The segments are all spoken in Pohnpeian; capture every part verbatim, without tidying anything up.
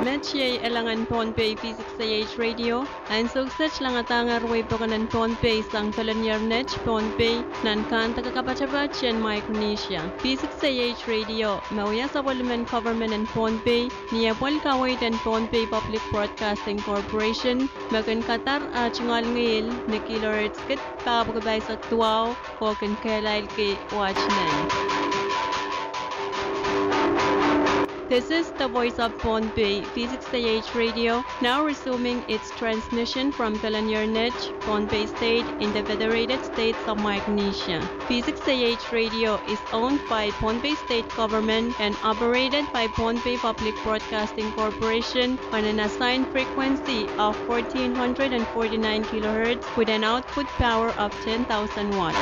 Met iei elangen Pohnpei V six A H Radio, ansou kiset langadahngehr wehi pokon en Pohnpei sang kelenier net Pohnpei, nan kahnde kapatapat en Micronesia. V six A H Radio, me wia sapwellimen government en Pohnpei, ni apwal kaweid en Pohnpei Public Broadcasting Corporation, me kin kadar ah tungoal ngihl ni kilohertz kid pahkapwuki pahisek duwau, oh kin kehlailki wet nan. This is the voice of Pohnpei, V six A H Radio, now resuming its transmission from Kelanier Net, Pohnpei State, in the Federated States of Micronesia. V six A H Radio is owned by Pohnpei State Government and operated by Pohnpei Public Broadcasting Corporation on an assigned frequency of fourteen hundred and forty-nine kilohertz with an output power of ten thousand watt.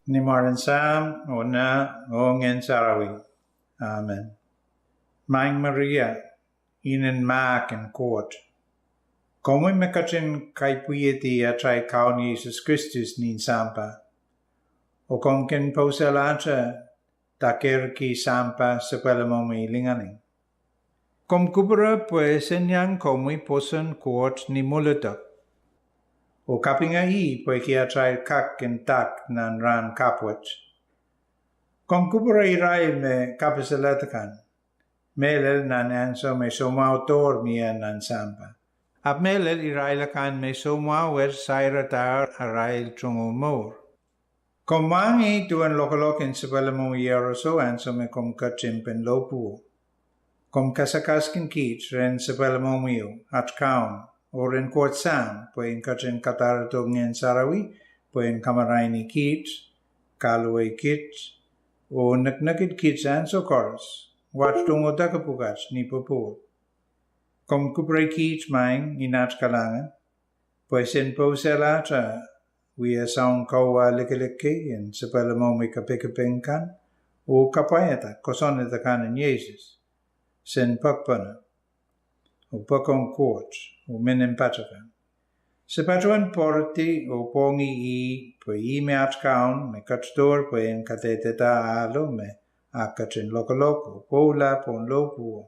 Ni mwaren Sahm, oh Nah, oh Ngehn Sarawi. Amen. Maing Maria, inenen mahk en Koht, komwi me ketin kaipwihedi atail Kaun Sises Kristus nin sampah. Oh komw kin pousehlahte dakerki sampah sapwellimomwi linganling. Komw kupwure pwe sen iang komwi pwoson Koht ni mwuledek, oh kapinga ih pwehki atail kak en dak nan rahn kapw wet. Komw kupwure irail me kapisalehd kan, mehlel nan ansou me soumwahu dohr mie nan sampah, ahpw mehlel irail akan me soumwahu wet sairadahr arail tungoal mour. Komw mwahngih duwen lokolok en sapwellimomwi iehroso ansou me komw ketin pen lohpwuo. Komw kasakaskin kiht rehn sapwellimomwi, at Kaun, oh rehn Koht Sahm pwe en ketin kadarodo Ngehn Sarawi pwe en kamaraini kiht, kahluwei kiht, oh neknekid kiht ansou koaros, wat tungoal deke pwukat ni popohl. Komw kupwure kiht, Maing, ni at kalahngan, pwe sen pousehlahte wia soun kauwehla likilik kei en sapwellimomwi kapikipik kan, oh kapwaiada kosonned akan en Sises, sen pekpene, oh pokon Koht, oh menimpahn pahn akan. Se patohwan pwoardi oh pwongih ih pwe ih me at Kaun me ketidohr pwe en kadehdehda ahlo me e ketin lokolok oh pwoula pohn lohpwuo,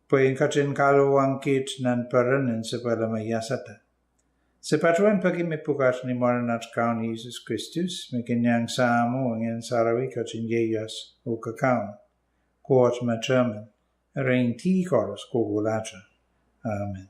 pwe en ketin kahluwang kiht nan peren en sapwellime iasada. Se patohwan peki mepwukat ni mwaren at Kaun Sises Kristus, me kin iang Sahmo oh Ngehn Sarawi ketin ieias oh kakaun, Koht me emen, erein dih koaros kohkohlahte. Amen.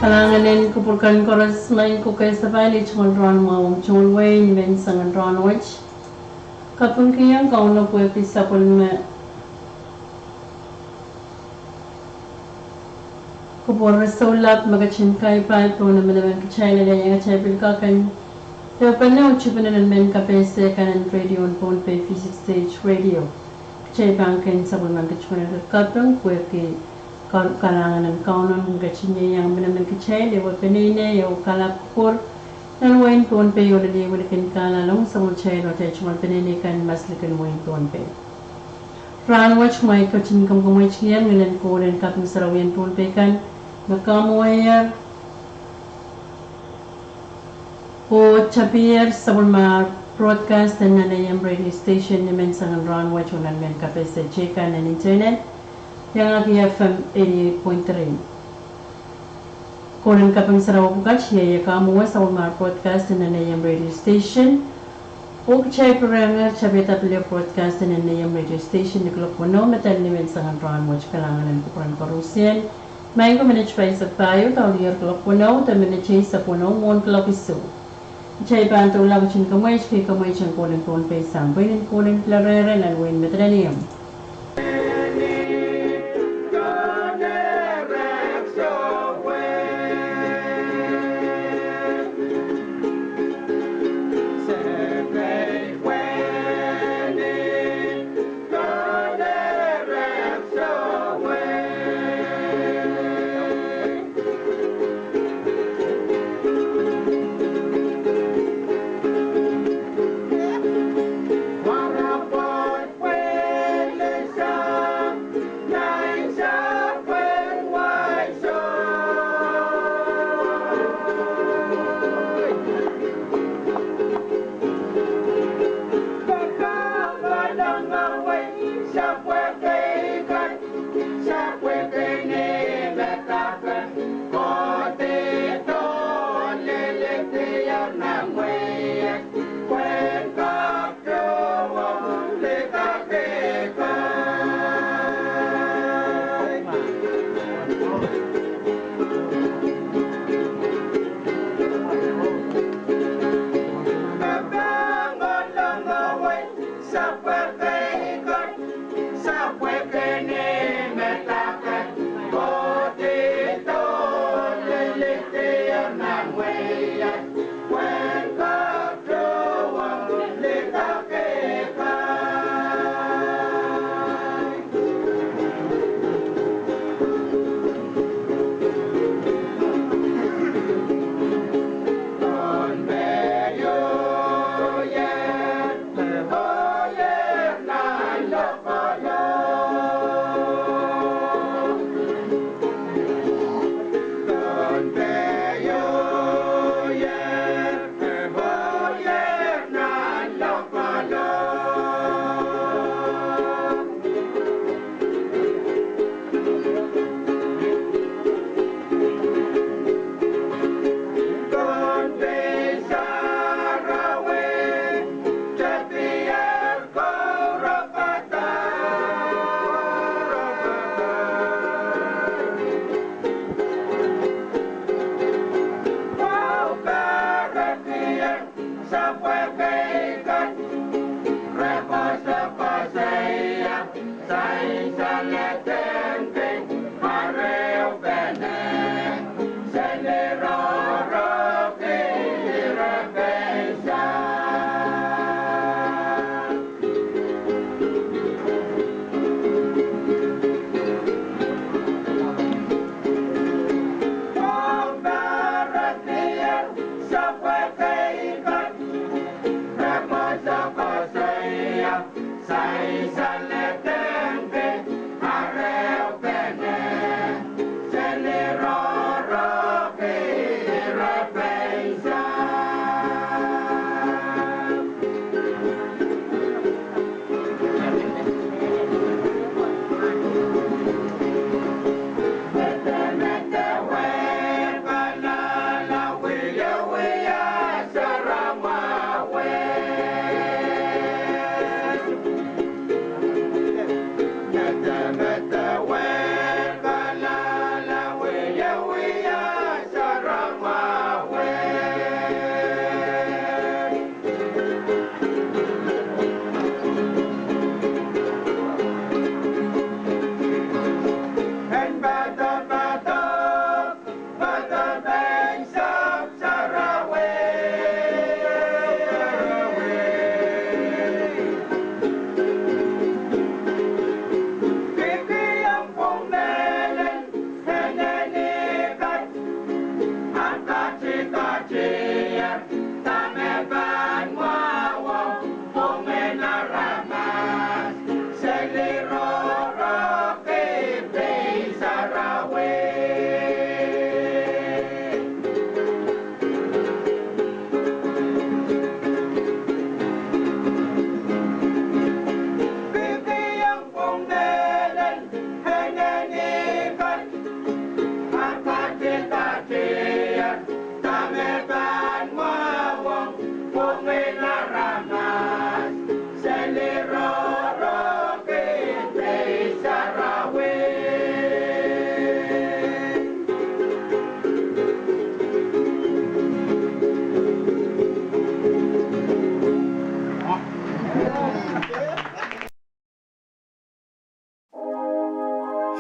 Kalahngan en kupwur kan koaros, maing ko, ke sapwalih tungoal rahn mwahu ong tungoal wehi ni menseng en rahn wet. Kapingkihong Kauno pwehki sapwellime kupwur risoulap me ketin kapai pohn emenemen kitail, ele iang atail pil kak en ehupene oh tipene nan mehn kapehse kan en radio en Pohnpei, V six H Radio. Kitail pahn kin sapwellimaniki tungoal kaping pwehki kal-, kalahngan en Kauno en ketin ieiang emenemen kitail, ehu peneinei, ehu kalap kupwur nan wehin Pohnpei, oh lel ehu likin kahlalong sapwellimatail oh atail tungoal peneinei kan mas likin wehin Pohnpei. Rahn wet kumwail ketin kamwakamwaitikier ngilen kohlen kaping sarawien Pohnpei kan me kamwehier oh tapier sapwellime broadcast en nan A M radio station ni menseng en rahn wet oh nan mehn kapehse teikan en internet, iangahki F M eighty-eight point three. Kohlen kaping sarawi pwukat iei, iei kamwehier sapwellime broadcast en nan A M radio station. Oh kitail pil rehn tapihada pil broadcast en nan A M radio station ni kuloak weneu medal ni menseng en rahn wet. Kalahngan en kupwuren koarusie. Maing ko, minit pahisek pahieu dohlehr kuloak weneu de minit eisek weneu mwohn kuloak isuh. Kitail pahn doula ketin kamweitki kamweiten kohlen Pohnpei sang pweinen kohlen pil rehrail nan wehin Madolenihmw.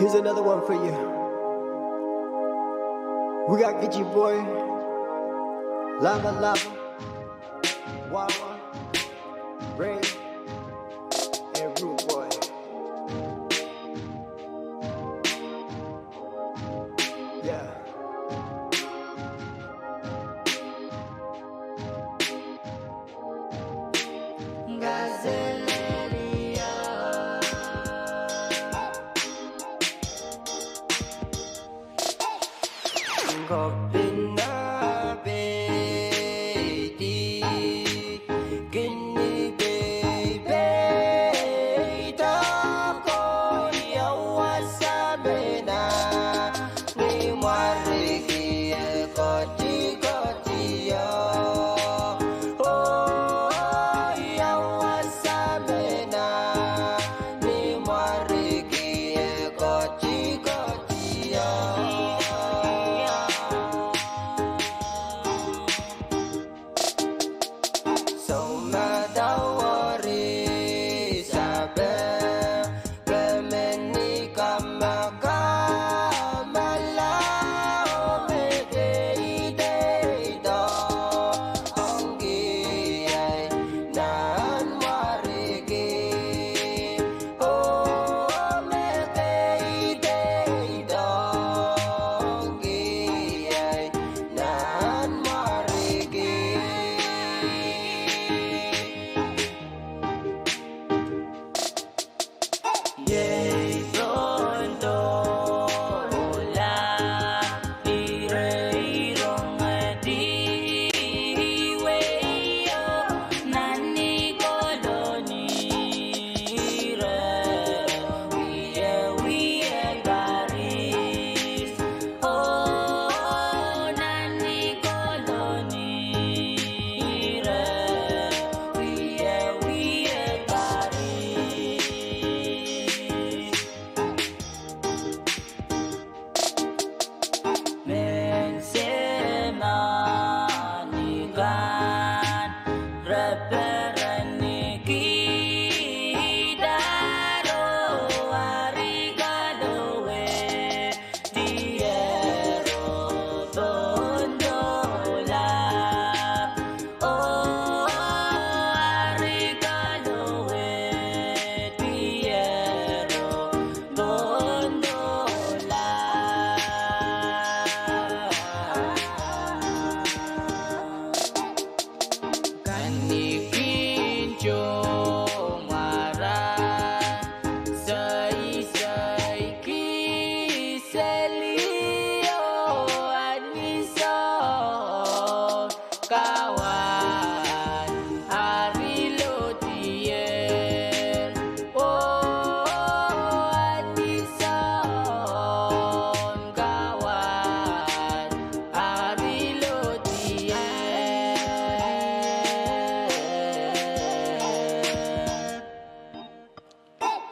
Here's another one for you. We got Gitchy Boy, Lava Lava, Wawa, Ray, and Rude Boy. Yeah.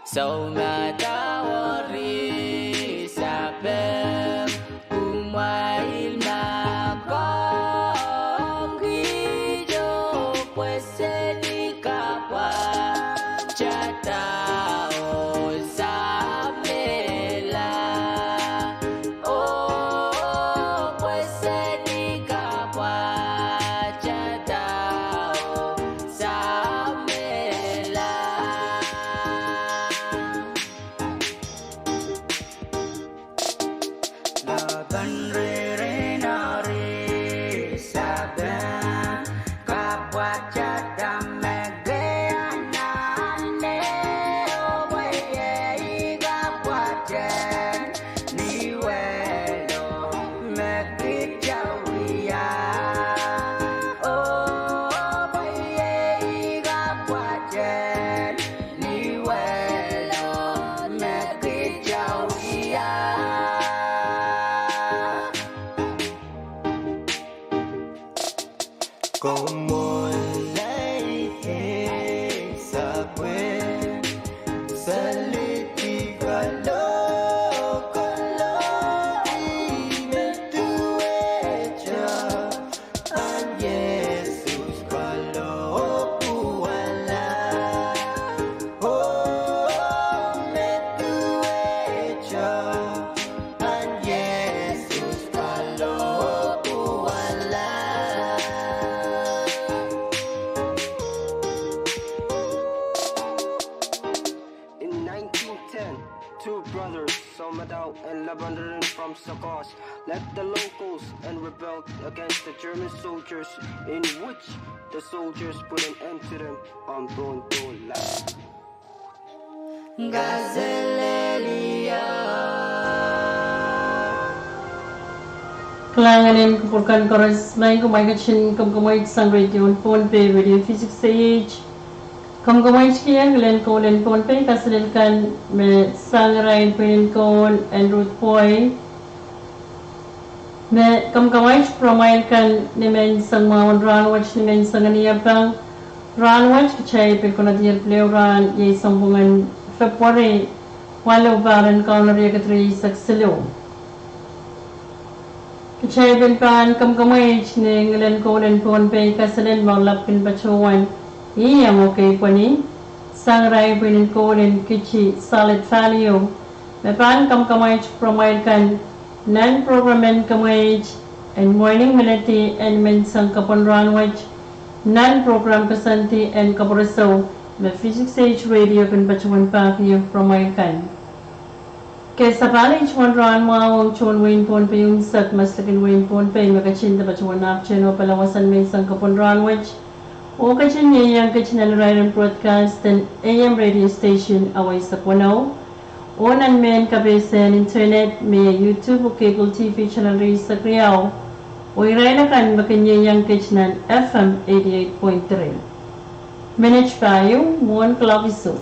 Soumada wori sapeng, kumwail ma kongkijo pwe seli kapwatata oh samwela. Oh, pwe seli kapwatata oh samwela. Lapalap riri nori sapeng, kapwatata me kei anahne, oh pwe iei kapwatehn ni wehlo me kitail wia. Oh, pwe iei kapwatehn ni wehlo me kitail wia. Komour laihei sapwe, saliti kalohkohlo, ih me duwehte ahn Yesus kalohpwuwala. Oh, me duwehte Two brothers, Somadao and Labandaran from Sakos, led the locals and rebelled against the German soldiers, in which the soldiers put an end to them on Bontola. Kalahngan en kupwur kan koaros, maing kumwail ketin kamwakamwaid sang radio en Pohnpei, Radio three sixty A H. Kamwakamwaid kihong Ngehn Koul en Pohnpei kaselel kan me sang irail pwihn en koul en Ruth Boy. Me kamwakamwaid pwuramwail kan ni menseng mwahu en rahnwet, ni menseng en iapang rahnwet, kitail pil konehdi pil ehu rahn, iei sounpwong en February waluh, pahr en Kauno riekid rieisek siluh. Kitail pil pahn kamwakamwaid ni Ngehn Koul en Pohnpei kaselel me lapkin patohwan ih iang okei pweni sang irail pwihn en koul en Kiti solid value. Me pahn kamwakamwaid pwuramwail kan nan program en kamwakamwaid en Morning Melody en menseng kapwon rahnwet, nan program koasoandi en kapwureseu me V six H Radio kin patohwan pahkihong pwuramwail kan. Ke sapahl ei tuhwan rahn mwahu ong tohn wehin Pohnpei unsek, maslikin wehin Pohnpei me ketin de patohwan ahpwtehn oh palawasan menseng kapwon rahnwet, oh ketin ieiang kit nan irair en broadcast en A M radio station awa eisek weneu, oh nan mehn kapehse en internet me iei YouTube oh cable T V channel rieisek riau, oh irail akan me kin ieiang kit nan F M eighty-eight point three. Minit pahieu mwohn kuloak isuh.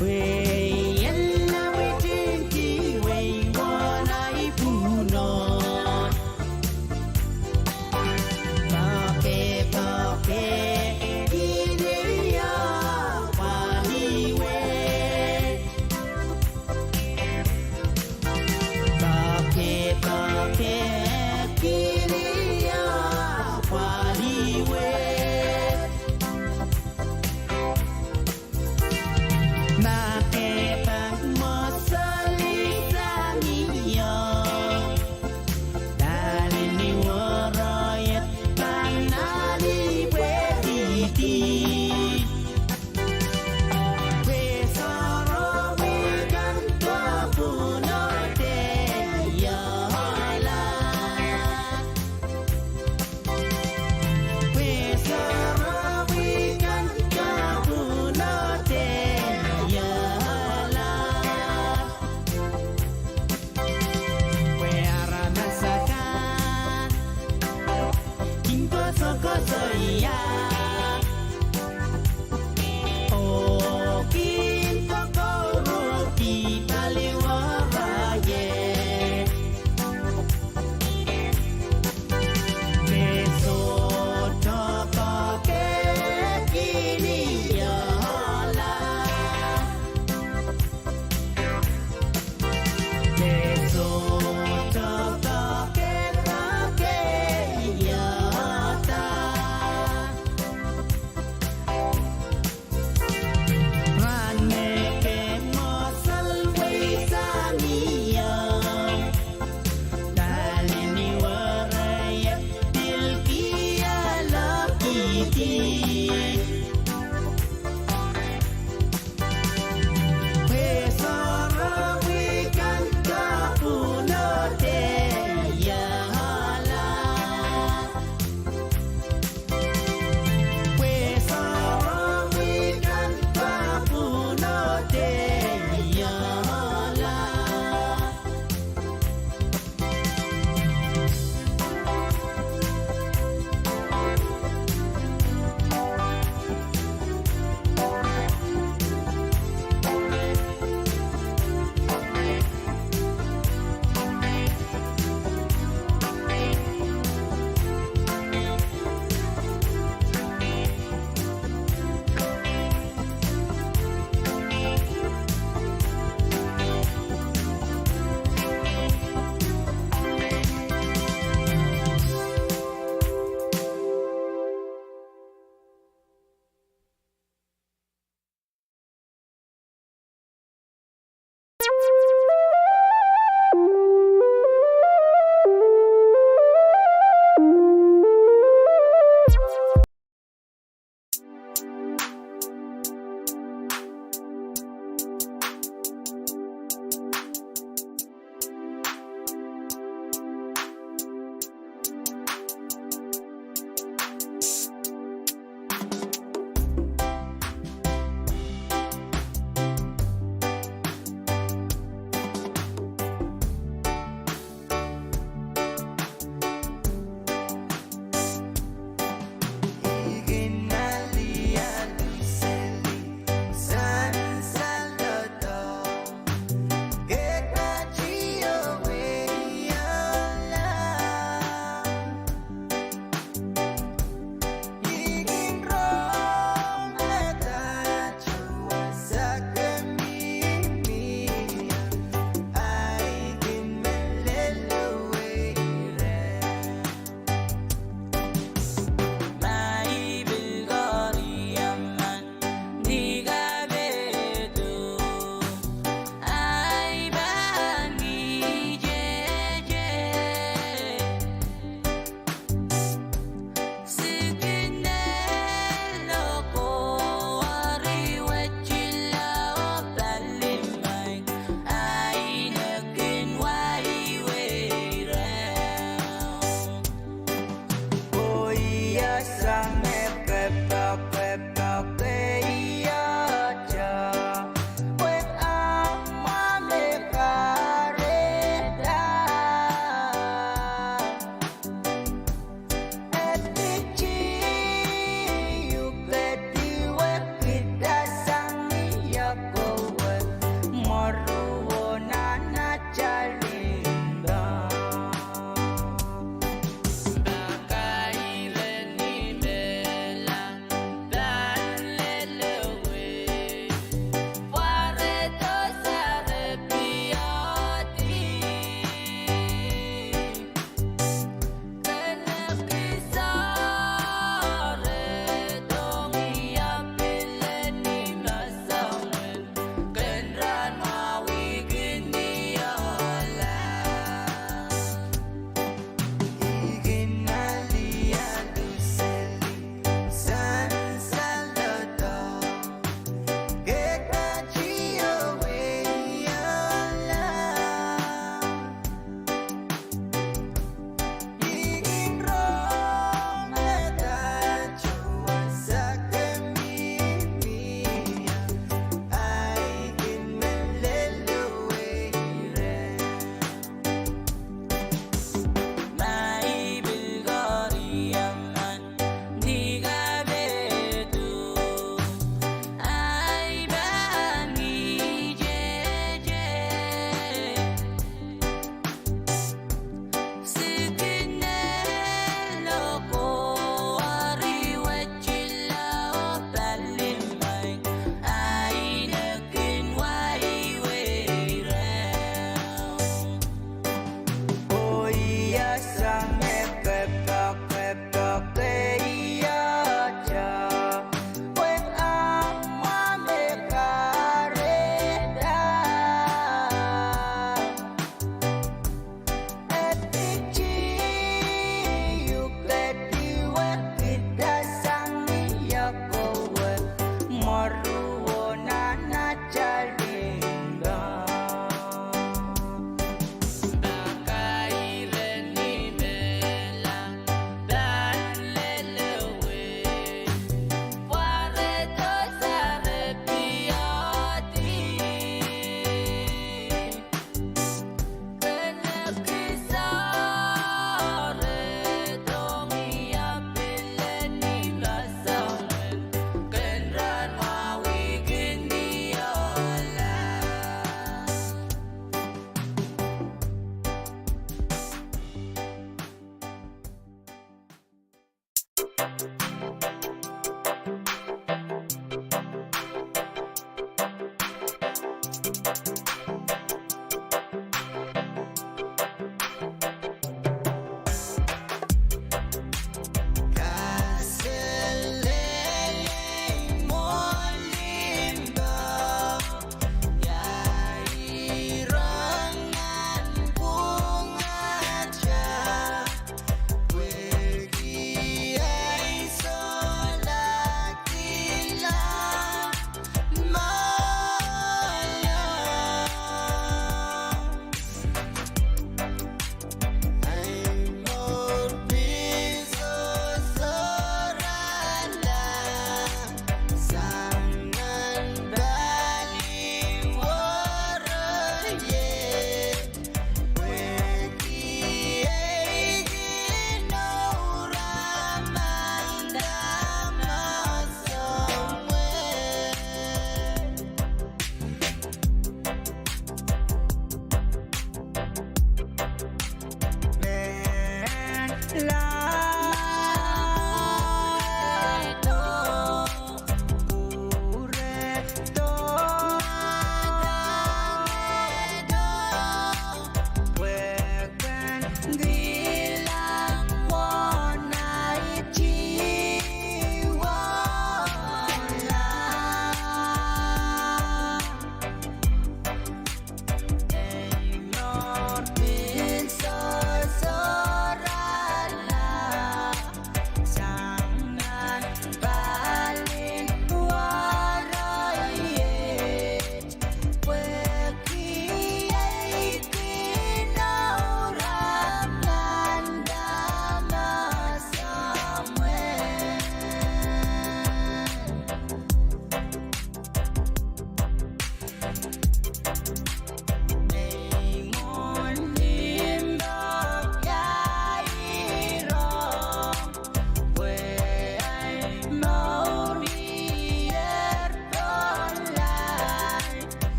Pwe I en lapwetenki wehi wahn ahi pwuhnot. Poake, poake, kinia pwal ih wet. Poake, poake, kinia pwal ih wet. Ma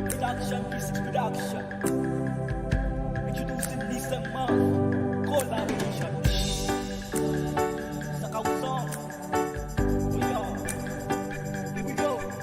Production, music production. Introducing Lisa Mouth. Collaboration. Sakau song. For y'all. Here we go.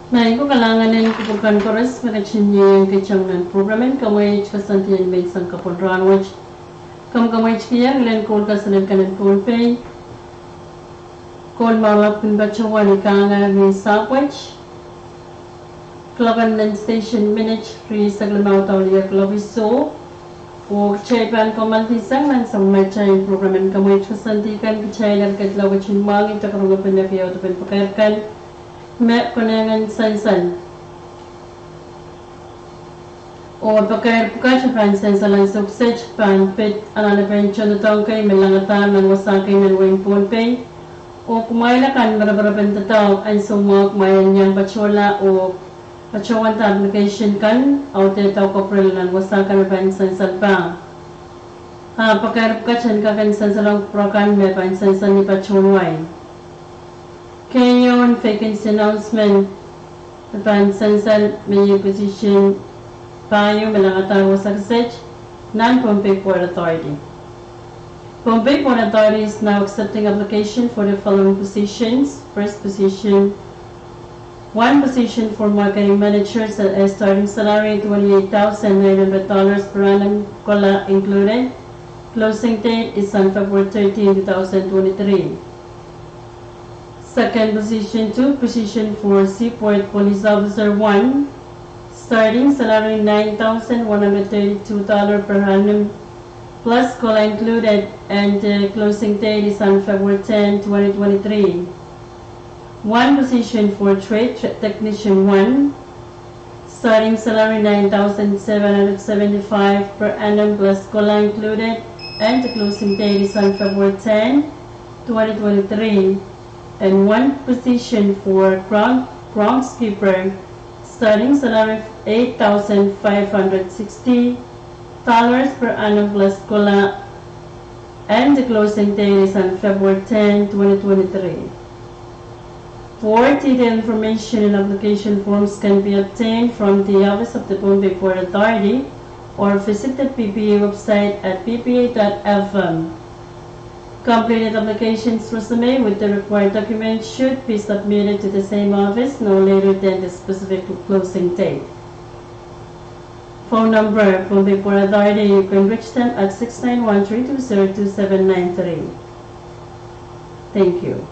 Maing ko, kalahngan en kupwur kan koaros me ketin ieiang kitail nan program en Kamweht Koasoandi en menseng kapwung rahnwet. Komw kamwehtki iang lehn koul kaselel kan en Pohnpei. Koul mour lapwkin patohwan iang kahng ni sahpwet. Kuloak en station minit rieisek limau douluhl kilowatt. Oh kitail pahn komoaldi sang nan samatail program en Kamweht Koasoandi kan, kitail eri ketilong ketin mwahngih tohrohrong pene kiodo pen pakair kan me konehng en sansal. Oh pakair pwukat pahn sansal ansou kiset pahn pid anahnepen tohndoadoahk kei me langadahr nan wasa kei nan wehin Pohnpei. Oh kumwail akan me reperepen doadoahk ansou mwahu, kumwail en iang patohla oh patohwanda application kan, audehdau koperla nan wasa kan me pahn sansal pah. Ah pakair pwukat en kak en sansalohng kupwur akan me pahn sansal ni patohwan wai. Keieun vacancy announcement me pahn sansal me iei position pahieu me langadahr wasa kiset nan Pohnpei Port Authority. Pohnpei Port Authority is now accepting application for the following positions. First position, one position for marketing manager, sa-, uh, starting salary twenty-eight thousand nine hundred dollars per annum, cola included. Closing date is on February thirteen, two thousand twenty-three. Second position, two position for Seaport Police Officer one, starting salary nine thousand one hundred thirty-two dollars per annum, plus cola included, and the closing date is on February ten, twenty twenty-three. One position for Trade Technician one, starting salary nine thousand seven hundred seventy-five per annum plus cola included, and the closing date is on February ten, twenty twenty-three. And one position for ground, groundskeeper, starting salary eight thousand five hundred sixty dollars per annum plus cola, and the closing date is on February ten, twenty twenty-three. For detailed information and application forms can be obtained from the Office of the Pohnpei Port Authority or visit the P P A website at P P A dot F M. Completed applications resume with the required documents should be submitted to the same office no later than the specific closing date. Phone number, Pohnpei Port Authority, you can reach them at six nine one three two zero two seven nine three. Thank you.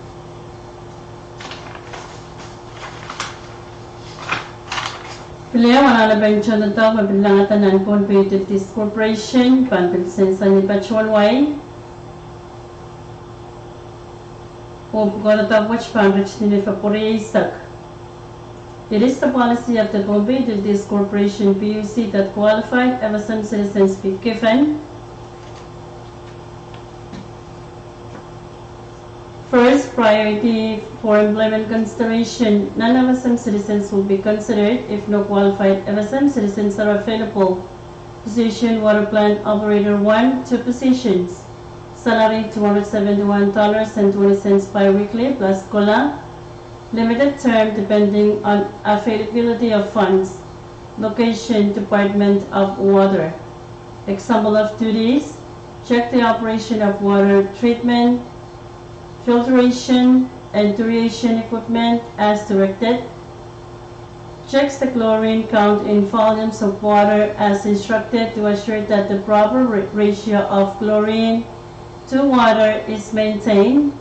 Pil ehu anahnepen tohndoadoahk me pil langada nan Pohnpei Utilities Corporation pahn pil sansal ni patohwan wai. Oh pwukoa doadoahk wet pahn ritin ni February eisek. It is the policy of the Pohnpei Utilities Corporation, P U C, that qualified F S M citizens be given first priority for employment consideration. Non-F S M citizens will be considered if no qualified F S M citizens are available. Position water plant operator one, two positions. Salary two hundred seventy-one dollars and twenty cents bi-weekly plus cola. Limited term depending on availability of funds. Location, Department of Water. Example of duties: check the operation of water treatment, filtration, and treation equipment as directed. Checks the chlorine count in volumes of water as instructed to assure that the proper ra-, ratio of chlorine to water is maintained.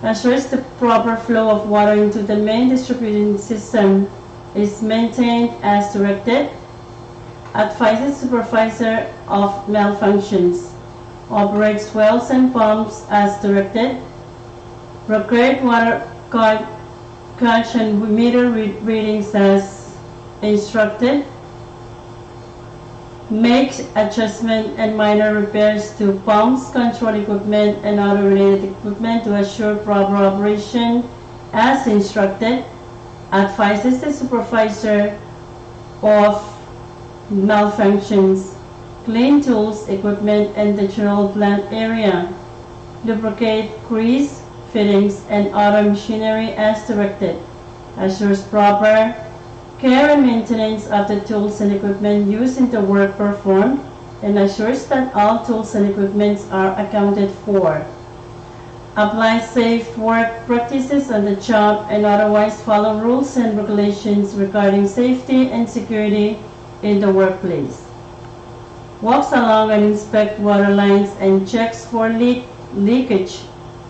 Assures the proper flow of water into the main distribution system is maintained as directed. Advises supervisor of malfunctions. Operates wells and pumps as directed. Record water cut, catch and meter re-, readings as instructed. Makes adjustment and minor repairs to pumps, control equipment, and other related equipment to assure proper operation as instructed. Advises the supervisor of malfunctions. Clean tools, equipment, and the general plant area. Lubricate, grease, fittings, and other machinery as directed. Assures proper care and maintenance of the tools and equipment used in the work performed, and assures that all tools and equipments are accounted for. Apply safe work practices on the job and otherwise follow rules and regulations regarding safety and security in the workplace. Walks along and inspect water lines and checks for leak, leakage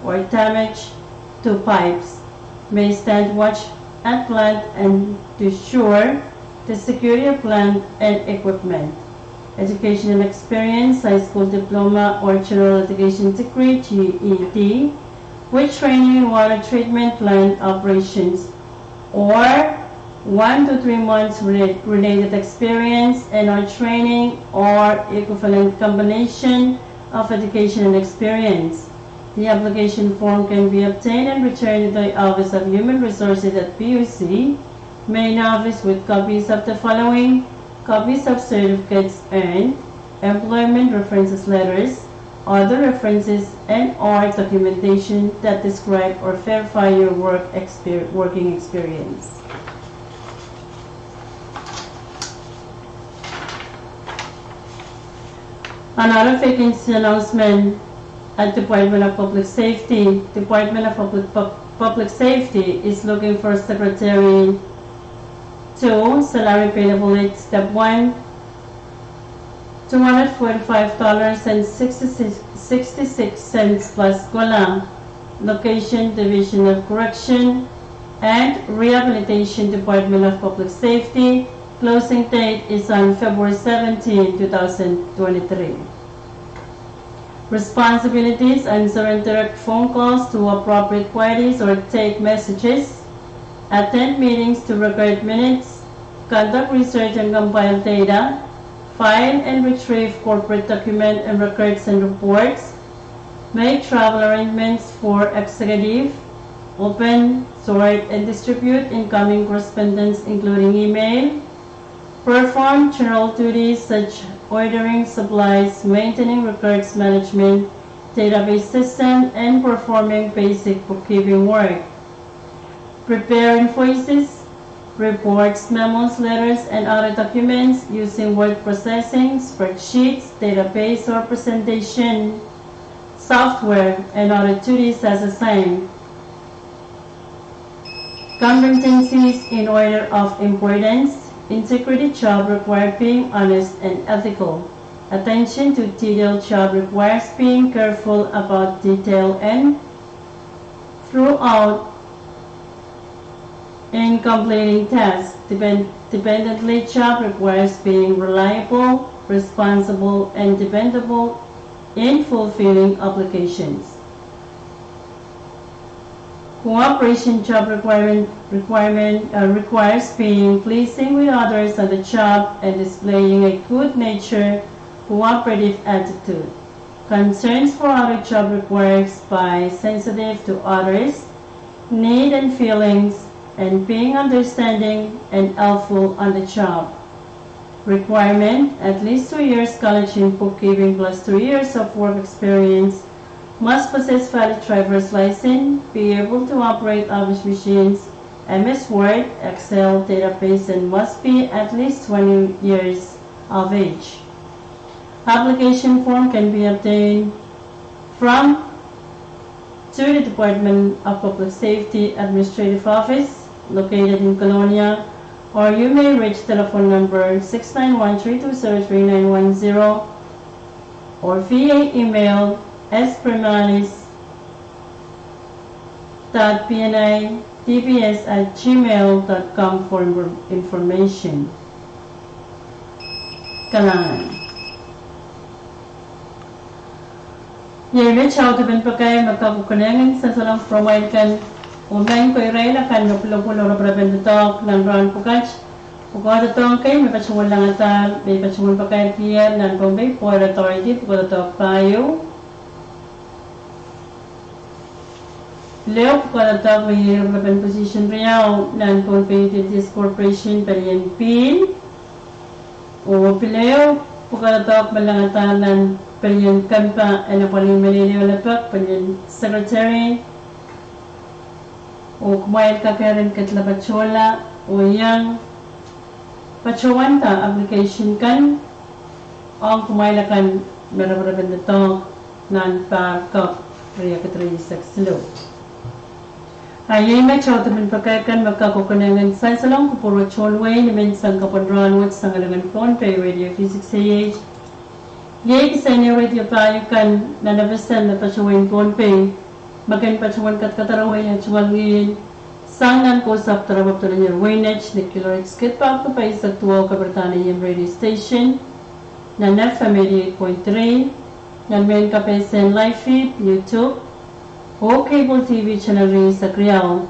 or damage to pipes. May stand watch at plant and to ensure the security of plant and equipment. Educational experience, high school diploma or general education degree, G E D, with training in water treatment plant operations, or one to three months rela-, related experience and or training or equivalent combination of education and experience. The application form can be obtained and returned to the Office of Human Resources at P U C main office with copies of the following: copies of certificates earned, employment references letters, other references, and or documentation that describe or verify your work exper-, working experience. Another vacancy announcement at Department of Public Safety. Department of Public, Pub-, Public Safety is looking for Secretary two, salary payable at step one, two hundred forty-five dollars and sixty-six, sixty-six cents plus cola. Location, Division of Correction and Rehabilitation, Department of Public Safety. Closing date is on February seventeen, two thousand twenty-three. Responsibilities: answer and direct phone calls to appropriate parties or take messages, attend meetings to record minutes, conduct research and compile data, file and retrieve corporate document and records and reports, make travel arrangements for executive, open, sort, and distribute incoming correspondence, including email, perform general duties such ordering supplies, maintaining records management database system, and performing basic bookkeeping work. Prepare invoices, reports, memos, letters, and other documents using word processing, spreadsheets, database, or presentation software, and other duties as assigned. Competencies in order of importance. Integrity job require being honest and ethical. Attention to detail job requires being careful about detail and throughout in completing tasks. Depend-, dependently job requires being reliable, responsible, and dependable in fulfilling obligations. Cooperation job requirement, requirement, uh, requires being pleasing with others on the job and displaying a good nature, cooperative attitude. Concerns for other job requires by sensitive to others' need and feelings and being understanding and helpful on the job. Requirement: at least two years college in bookkeeping plus two years of work experience, must possess valid driver's license, be able to operate office machines, M S Word, Excel, database, and must be at least twenty years of age. Application form can be obtained from to the Department of Public Safety Administrative Office located in Kolonia, or you may reach telephone number six nine one three two zero three nine one zero or via email S Primalis dot P N I D P S at gmail dot com for infor-, information. Kalahngan. Iei met audepen pakair me kapwukelehng en sansalohng pwuromwail kan oh mehn koirail akan me pwulopwul oh reperepen doadoahk nan rahn pwukat. Pwukoa doadoahk kei me patohwan langadahr, me patohwan pakairkier nan Pohnpei Port Authority pwukoa doadoahk pahieu. Leo pwukoa doadoahk me iei reperepen position riau nan Pohnpei Utilities Corporation, pelien pihl. Oh pil ehu pwukoa doadoahk me langadahr nan pelien kempa en apwalih me lelohng lapalap, pelien secretary. Oh kumwail kak kin ketin patohla oh iang patohwanda application kan ong kumwail akan me reperepen doadoahk nan pahr kapw. riekid rieisek siluh. A iei me tohto mehn pwukat kan me kak kokonehng en sansalong kupwur tohn wehi ni menseng kapw en rahn wet sang lingan Pohnpei Radio V six A H. Iei kisehn radio pahieu kan nan FSM me patohwan Pohnpei, me kin patohwan kadkadarohng wia tungoal ngihl sang nan kosapw doaropwe doadoahk en wehi wet ni kilohertz kid pahieu pai eisek duwau kapwurdan AM radio station, nan FM eighty-eight point three, nan mehn kapehse en live feed, YouTube, oh cable T V channel rieisek riau.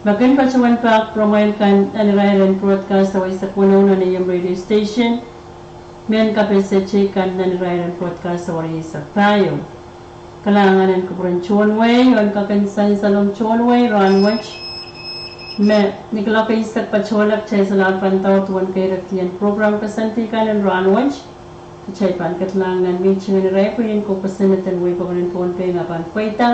Me kin patohwan pak pwuromwail kan nan irair en broadcast awa eisek weneu nan AM radio station, mehn kapehse teikan nan irair en broadcast awa rieisek pahieu. Kalahngan en kupwuren tohn wehi, oh en kak en sansalong tohn wehi rahn wet. Me ni kuloak eisek patohlap, kitail solahr pahn daur duwen keirekdien program koasoandi kan en rahn wet. Kitail pahn kedlahng nan mihting en irair pwihn en koukosonned en wehi pokon en Pohnpei me pahn pweida.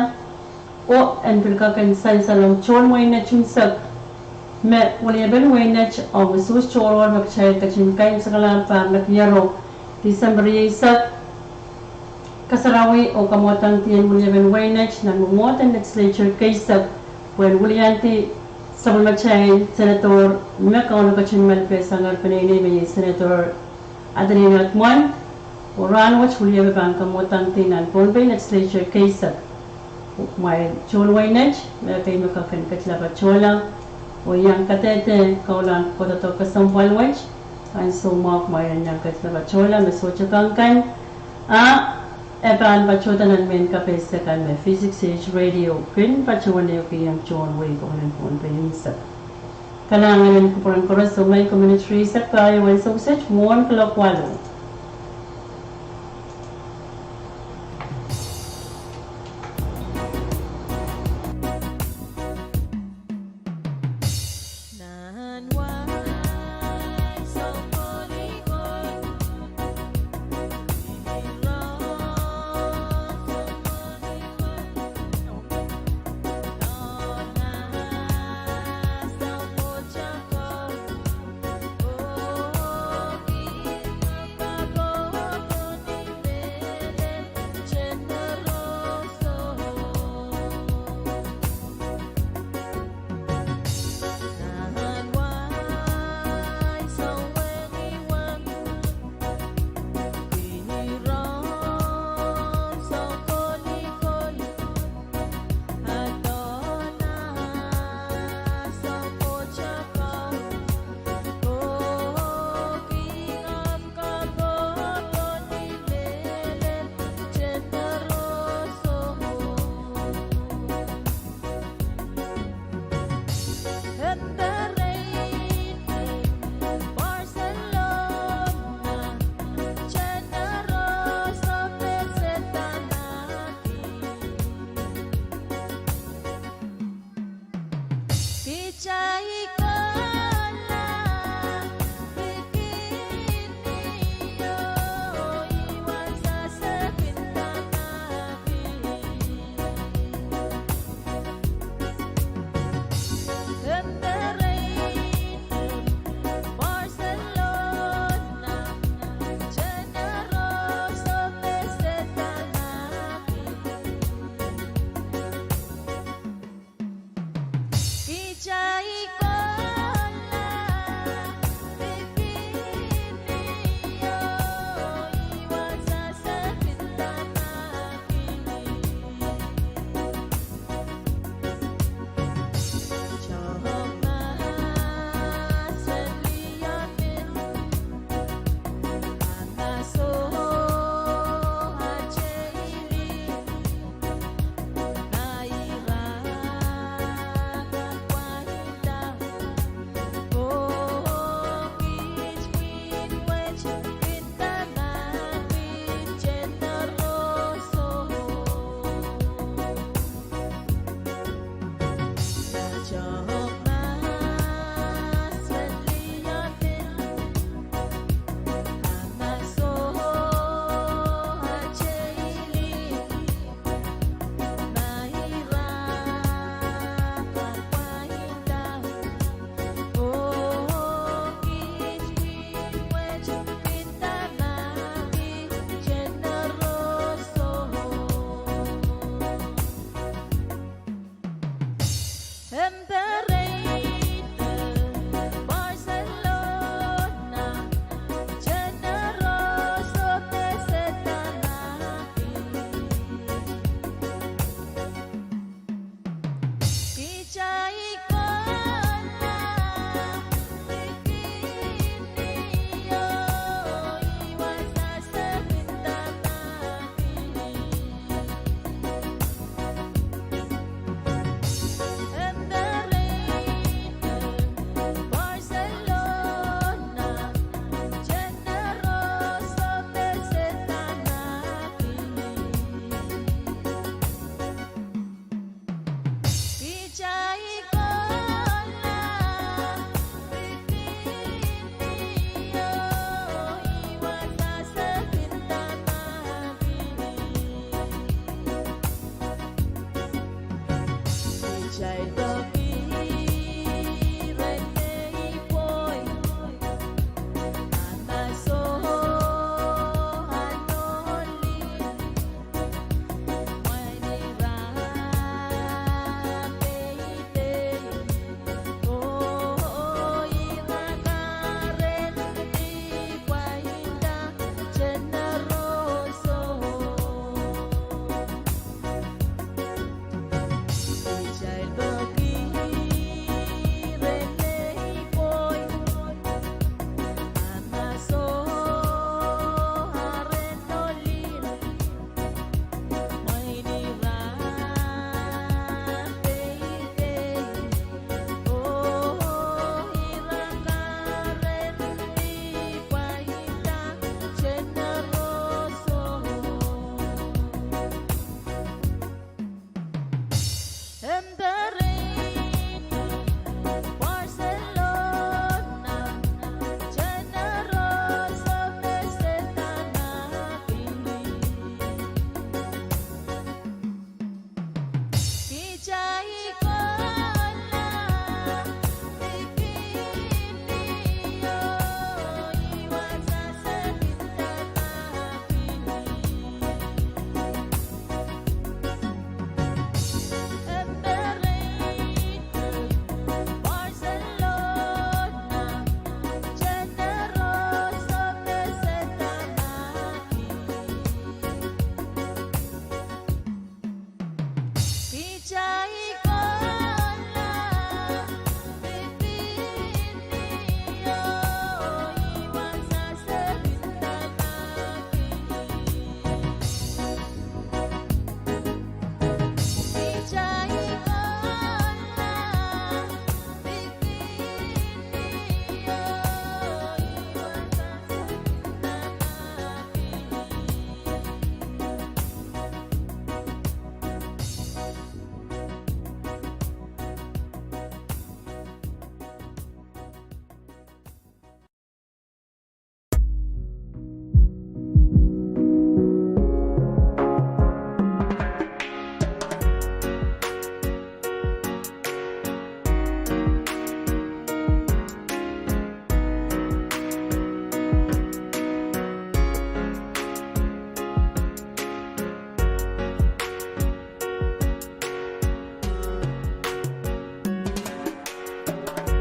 Oh en pil kak en sansalong tohn wehi netin sek, me weliepen wehi net ong usuhs tohrohr me kitail ketin kaimwisekala pahn lekiero Tisempe rieisek. Kasarawi oh kamwadangdi en weliepen wehi net nan mwomwohd en legislature keisek, pwehn wiliandi sapwellimatail senator me Kauno ketin malipehsangehr peneinei me iei Senator Adelino Edmon. Oh rahn wet weliepe pahn kamwadangdi nan Pohnpei legislature keisek. Kumwail tohn wehi net, me ekei me kak en ketlahng patohla, oh iang kadehde kaulahn kohdo kesempwal wet, ansou mwahu kumwail en iang ketlahng patohla me sohte kang kan, a e pahn patohda nan mehn kapehse kan me V six A H radio kin patohwan ehukihong tohn wehi pokon en Pohnpei unsek. Kalahngan en kupwuren koaros, oh me I kominit rieisek pahieu en sewese mwohn kuloak waluh.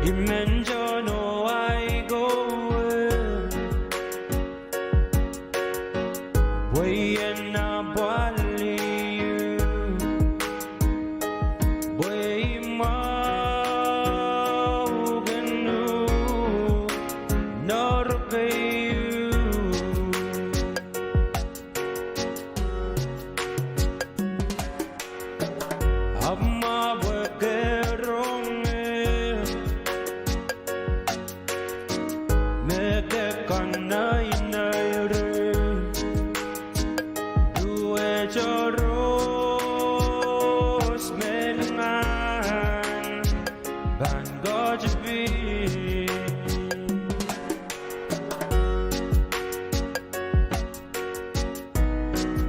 I mentohn oh ahi kowe, pwe I en apwalih uhk, pwe I mwahukin uhk, nohn keieu. Ahpw ma pwe ke rong ie, me ke kanaineire, duwehte ros me lingan pahn ketipin.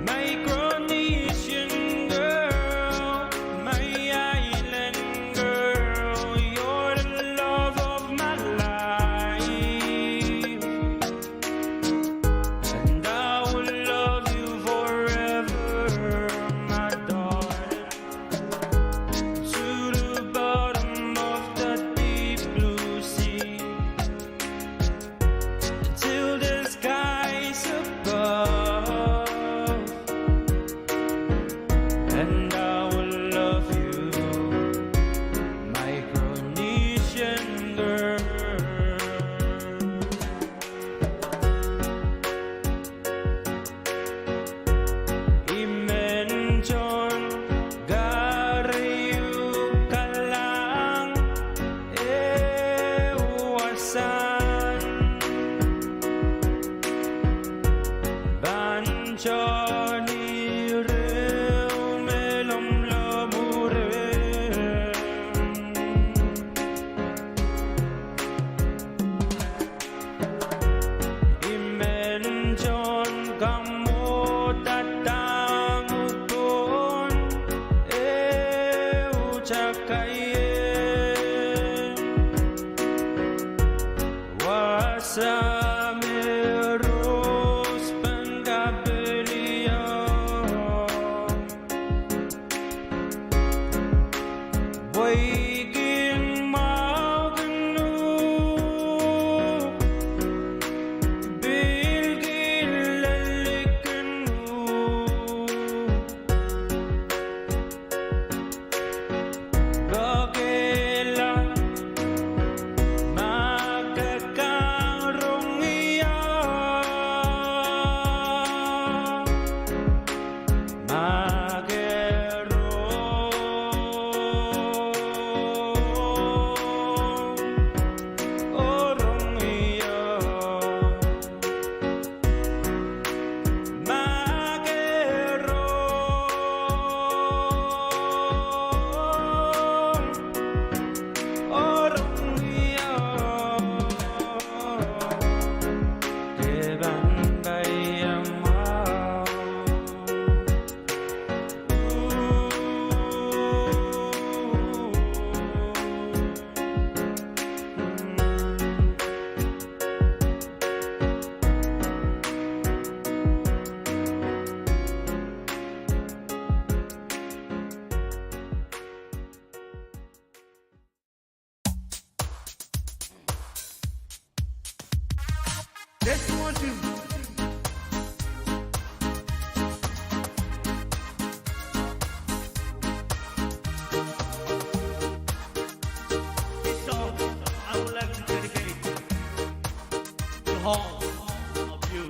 Micronesian girl, my island girl, you're the love of my life, and I will love you forever, my darling, to the bottom of the deep blue sea, till the skies above. And I will love you, Micronesian girl. I mentohn kahrehiuk kalahng ehu wasan, pahn tohn ire me lomwlomw reh. I mentohn kamwohd adanguhn ehu takaie, wasa me ros pahn kapiliong. Pwe I kin mwahukin uhk, pil kin lelikin uhk. Kokehla ma ke kak rong ie, ma ke rong oh rong ie, ma ke rong oh rong ie, ke pahn paiamwahu. Test one, two. This song I would like to dedicate to all of you.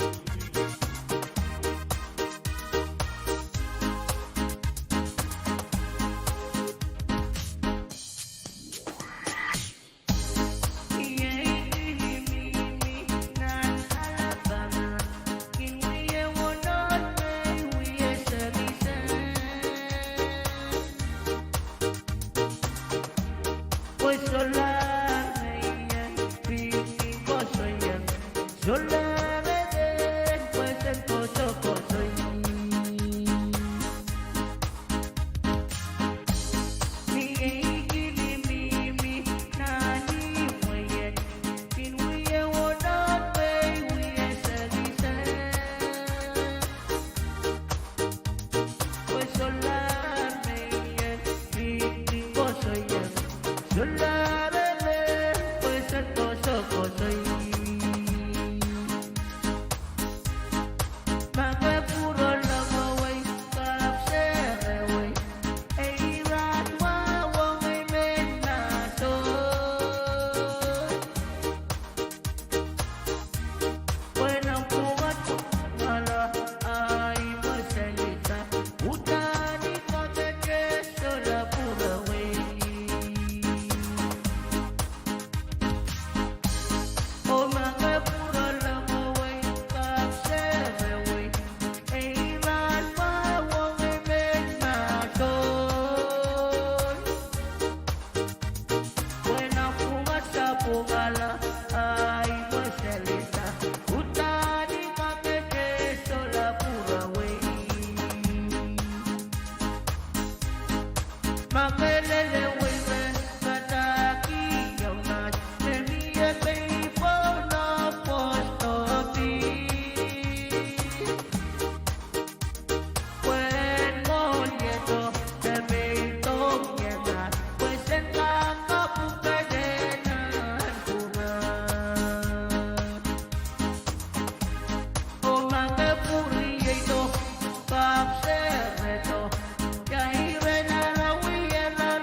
Ma ke lelewei re padahkihong aht me mie pei pohn apostol pil. Pwehn mwohn iehdo, de pei dohng ie nan, pwe sen kak kapwukede nan pwukat. Oh ma ke pwurieido, kapw serehdo, ia iren ara wiepen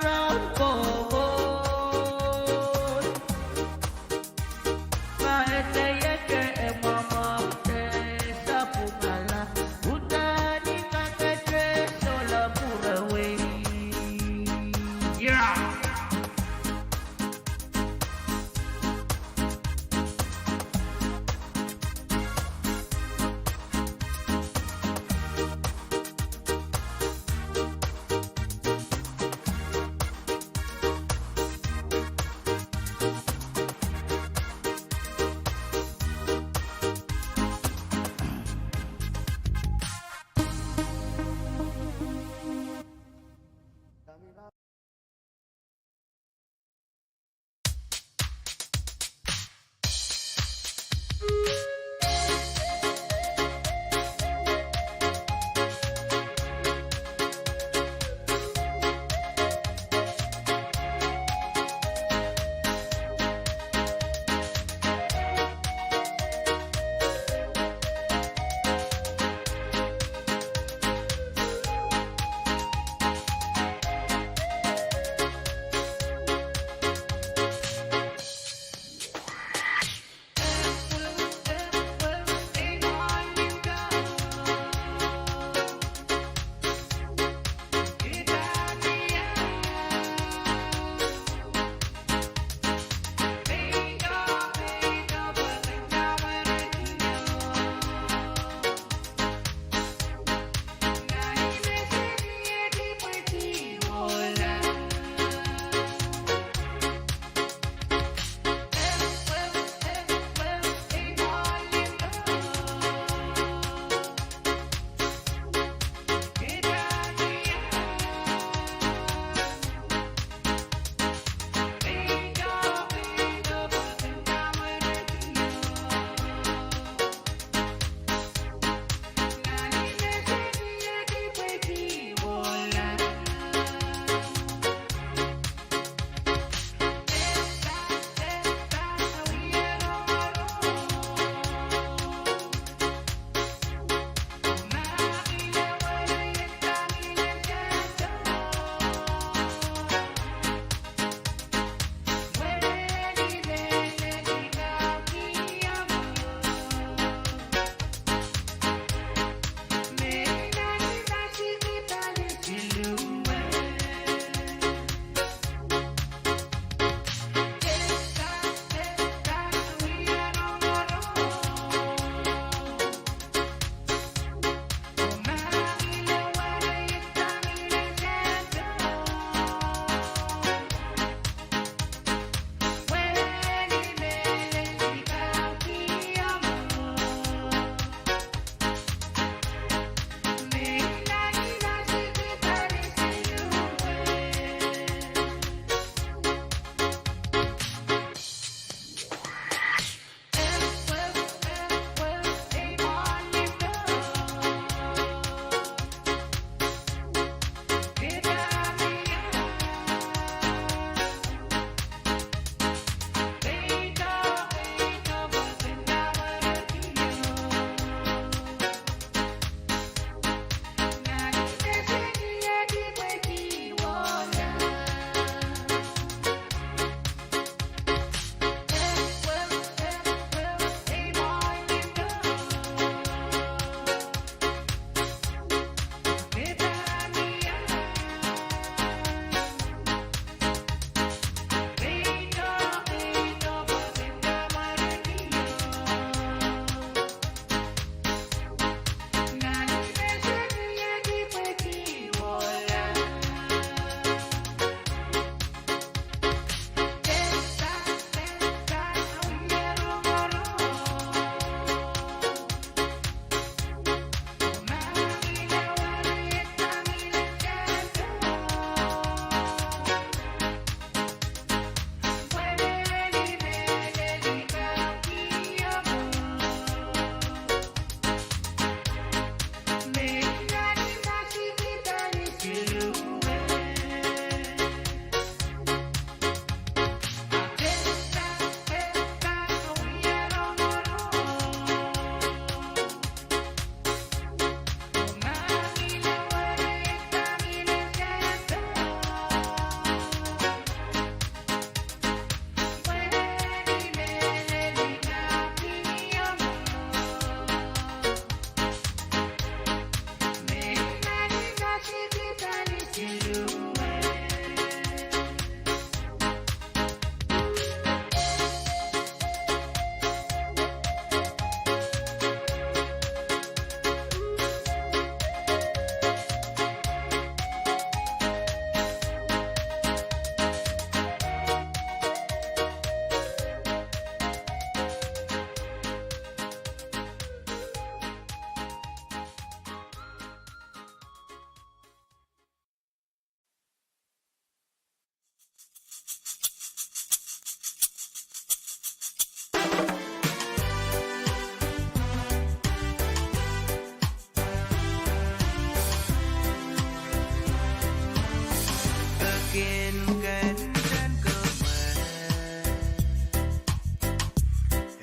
Kin kenden komwi,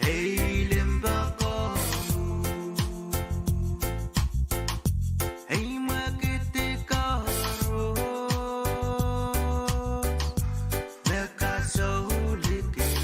ei limpoak koaros, ei mwekid koaros me kasoulihkili.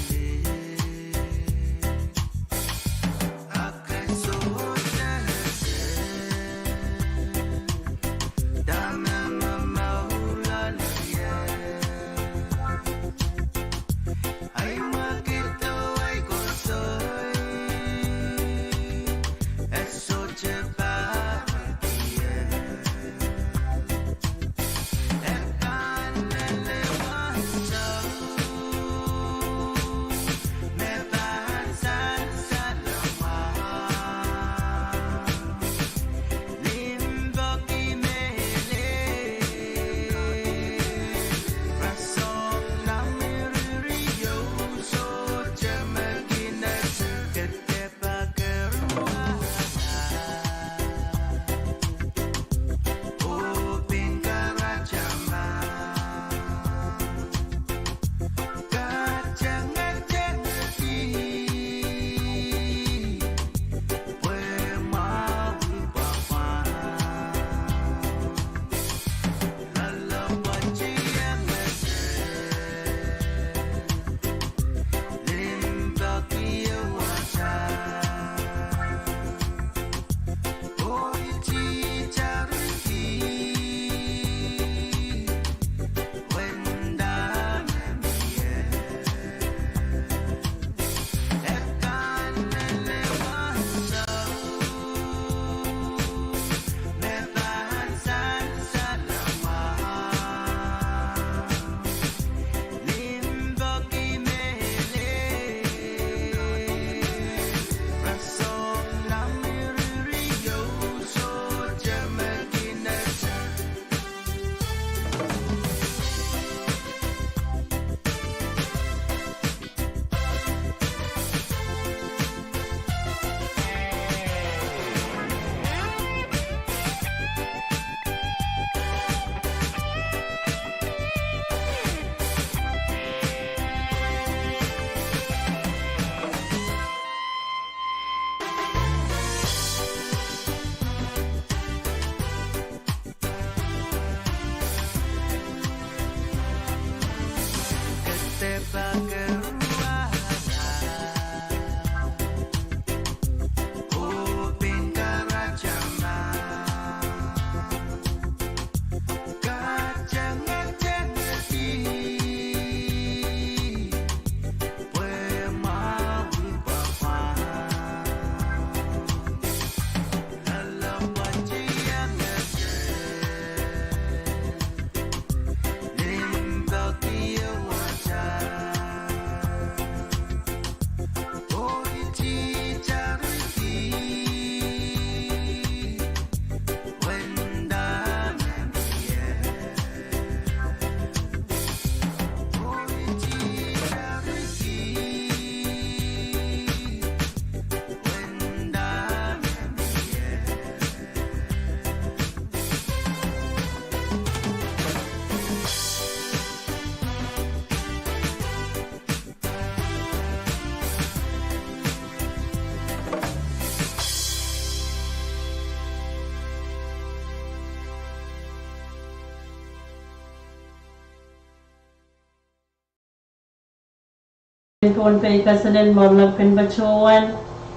Pohnpei kasenen me kin patohwan,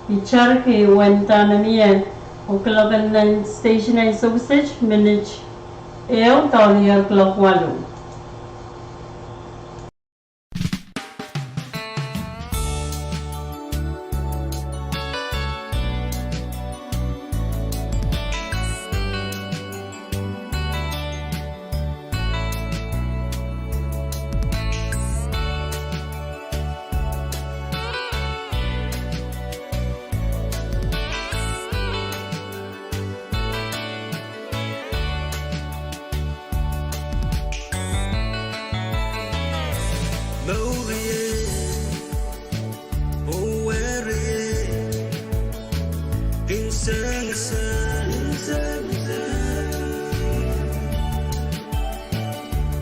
I tariki Wenda Namie, oh kuloak en nan station en Soviset minit ehu doadoahk kuloak waluh.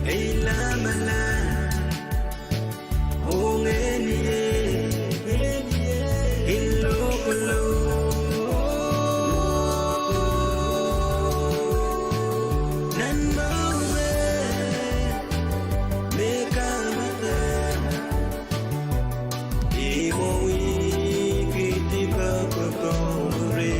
Ei lamalam, oh ngehnie, kin lokolo. Nan mour me kamadahn, ih mwowe kihdi poakopoakohng reh.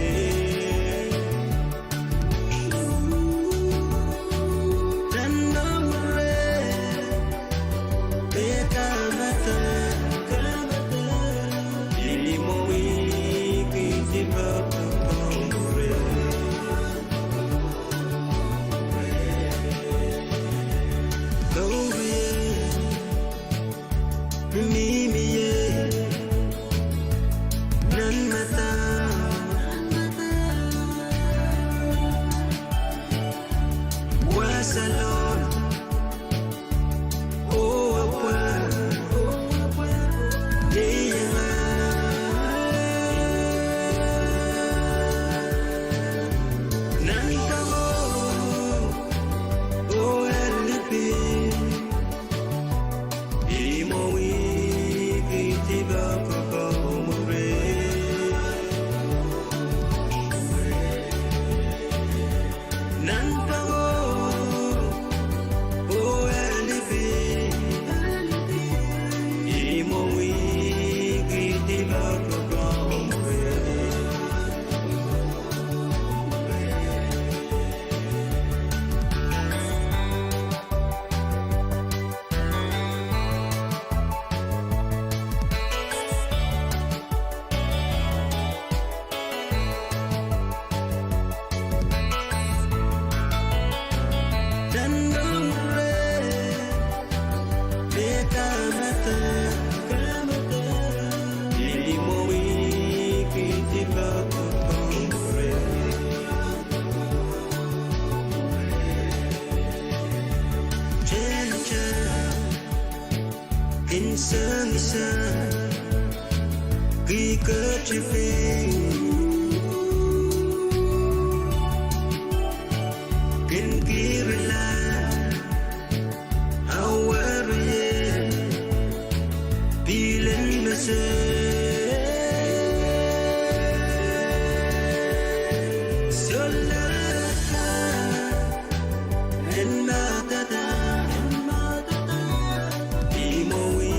Mie, mie nan madau, wasa loal, oh apwal, iang nan pangoko, oh alipin. Ih mwowe kihdi poakopoakohng reh. Nan pangoko, oh alipin. Ih mwowe kihdi poakopoakohng reh. Kin song sang, kihkot pil, kin kirla, awarie, pilen mese. Solahr en madada, ih mwowe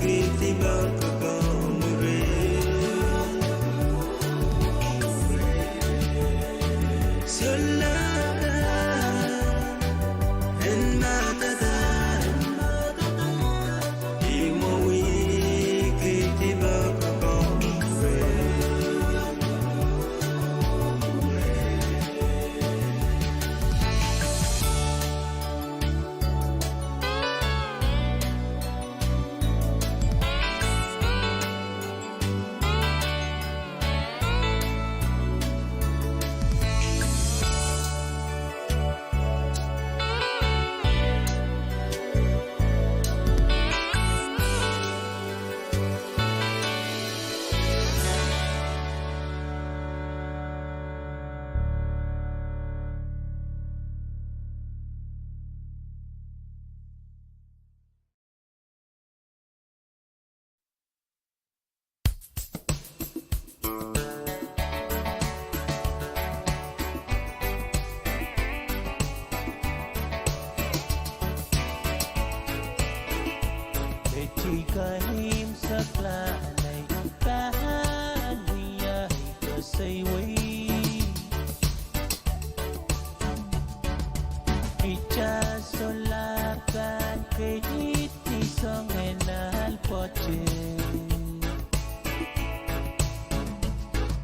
kihdi poakopoakohng reh. Solahr en madada, ih mwowe kihdi poakopoakohng reh. Mehteikan imw saklahnei, pahn wia ei koasoi wei. Ita solahr pahn keidi soangen ahl pwoat.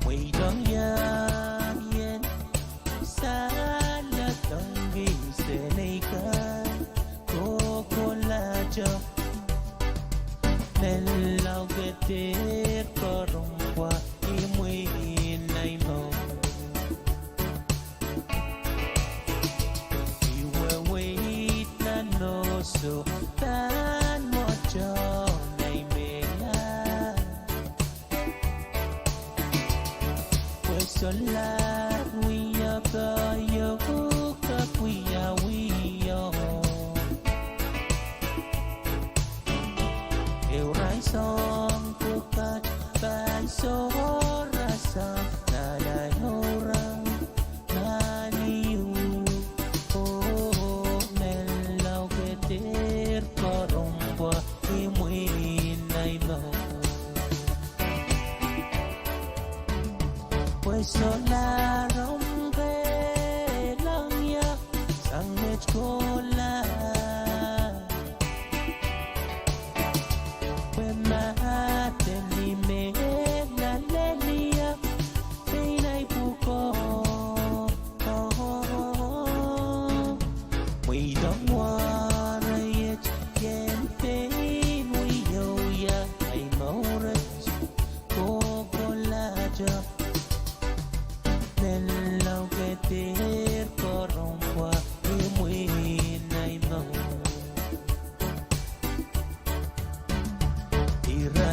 Mweidong iang ien, saledong kis en ei kan, kohkohlahte. Menlau ke dehr karonge pwe imwin ahi mour. I weweid nan oso pahn mwohto nei mehla. Pwe solahr wia koahiek, uhk wia wihong.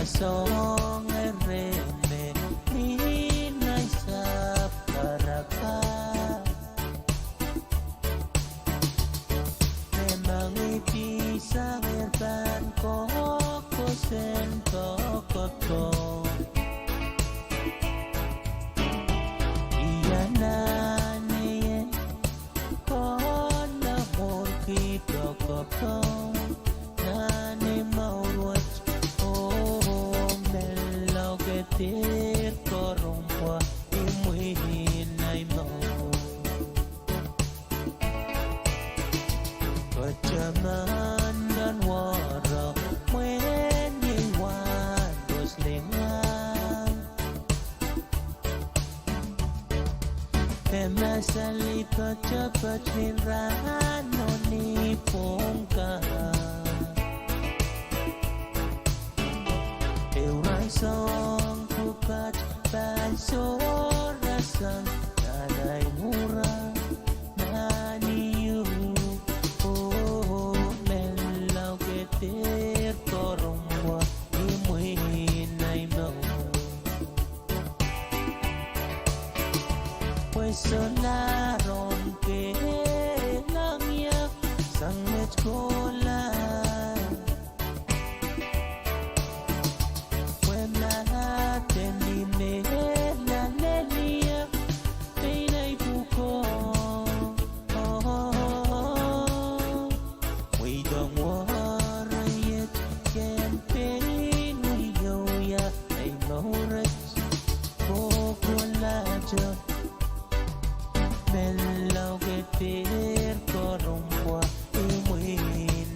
Soangen rehn me mi nai sahpw karaka. Me mangihdi sangehr pahn kokohsang doadoahk. Ia nan ie, kona mourki doadoahk nan ei mour wet, oh, menlau ke dehr karonge pwe imwin ei mour. Kataman kan wahro mwein iei wahn koslingan. E masali poatopoat ni rahn oh ni pwung kan. Ehu rahn soang pwukat pahn sohrasang nan ei mwuhr nan ieu. Oh, menlau ke dehr karonge pwe imwin ei mour. Pwe solahr ong kehlail sang met kohla. Pwe mahten ni mehlel lel ie, pein ei pwukoa. Mweidohng wahro iet ken pein wiewia ei mour et. Kohkohlahte, menlau ke dehr karonge pwe imwin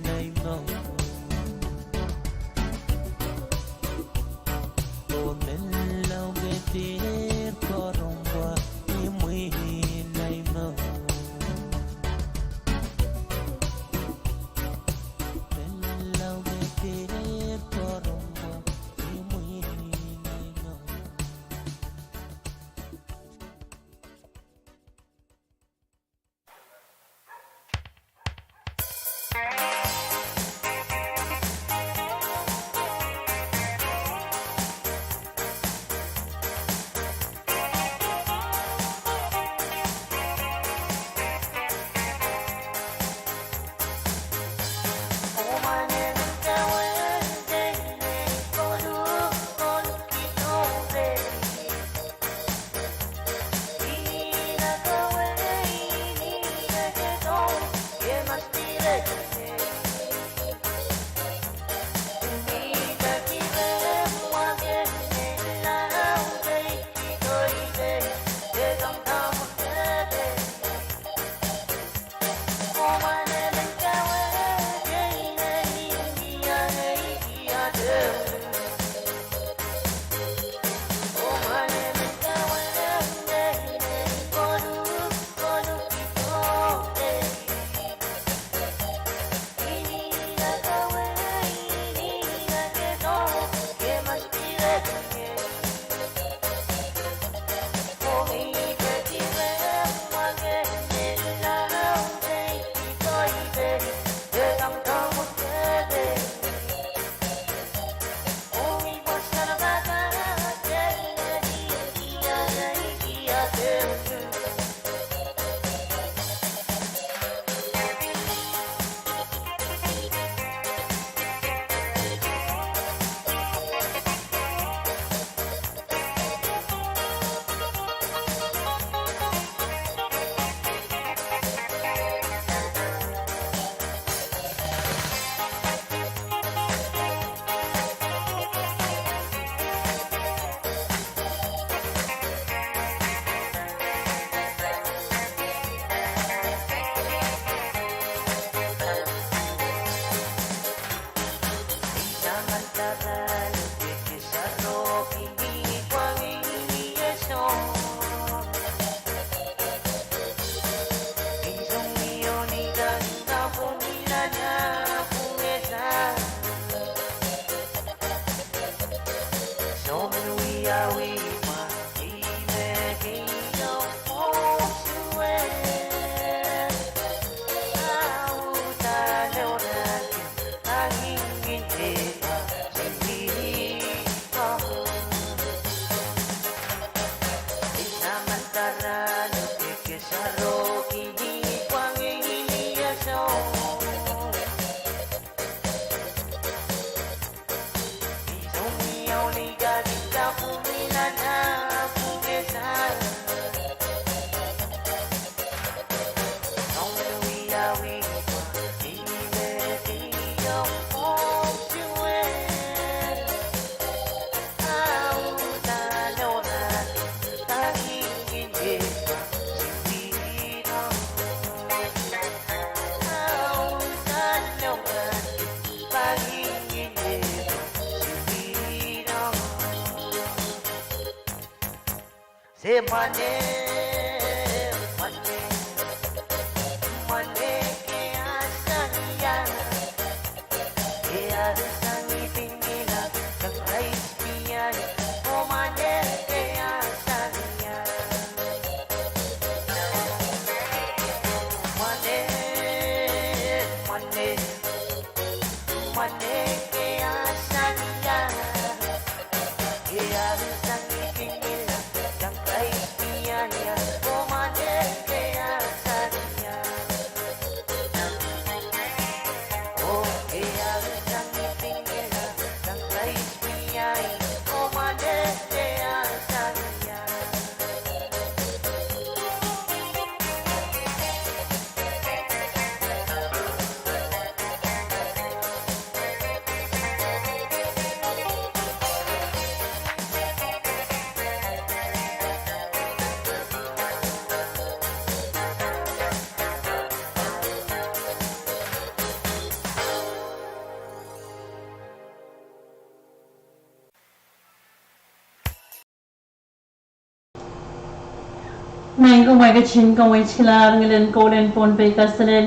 Maing ko, kumwail ketin kamweitkihla Ngelen Koul en Pohnpei Kasalen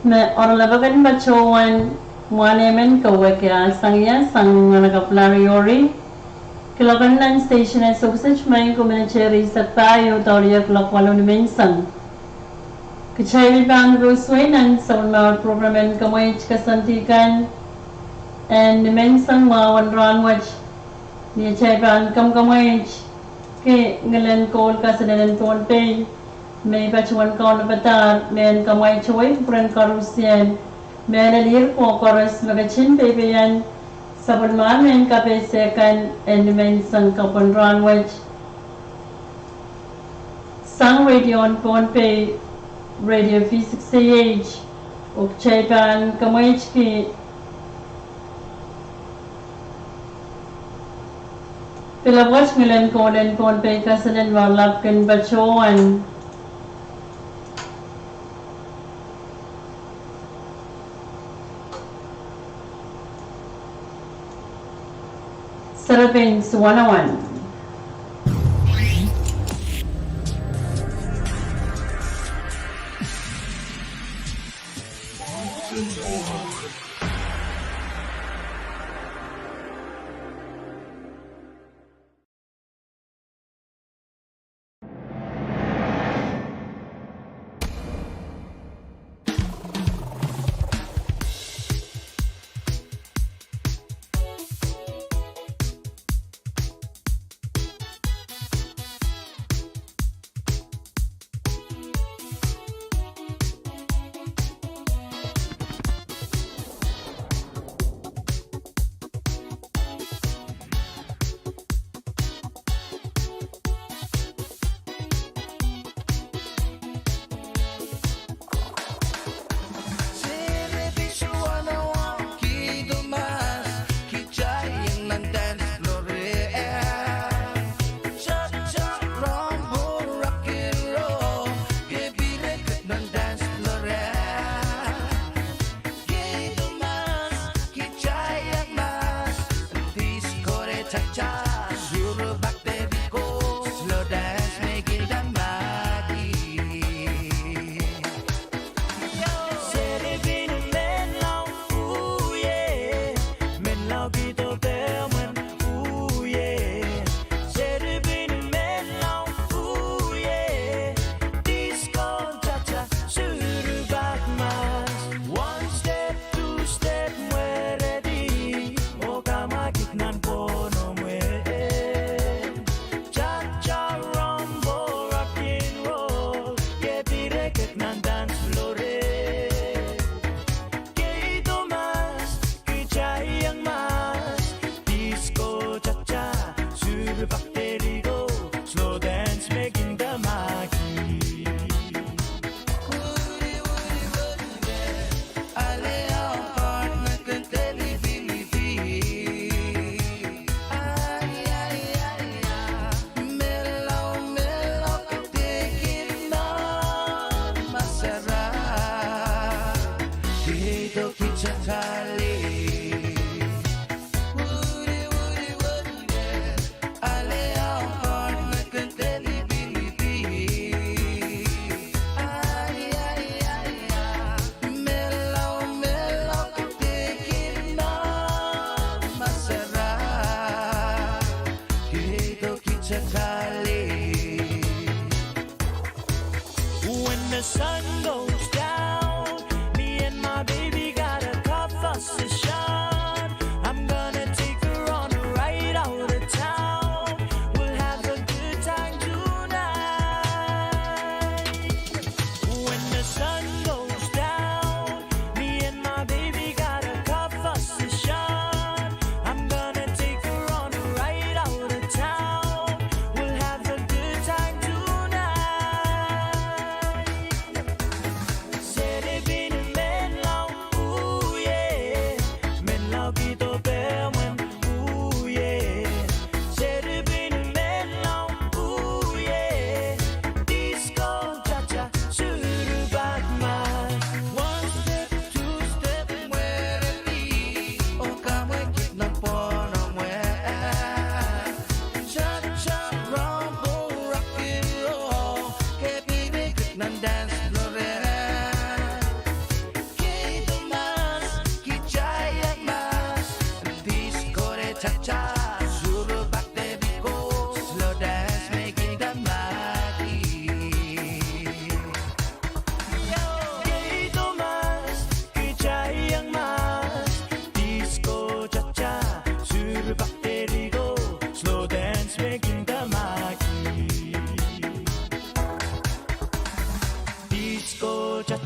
me oaralap akan patohwan mwahl emen kawehwe sang ia sang Ngehn Kapw Lariori. Kiloak en nan station en Sohkisehd Maing ko, minit eisek pahieu doadoahk kiloak waluh nimenseng. Kitail pahn koasoai nan sapwellimomwi program en kamweit koasoandi kan en nimenseng mwahu en rahn wet. Ni atail pahn kamwkamweit ki Ngelen Koul Kasalen en Pohnpei, me I patohwan kaunopada mehn kamwaitowei pwuren koarusie, mehlel ire koaros me ketin peipeian sapwellimomwi mehn kapehse kan en nimenseng kapw en rahn wet sang radio en Pohnpei, Radio V six A H, oh kitail pahn kamweitki pilapwoat Ngelen Koul en Pohnpei Kasalen me oaralap kin patohwan. Serepein suwanawan.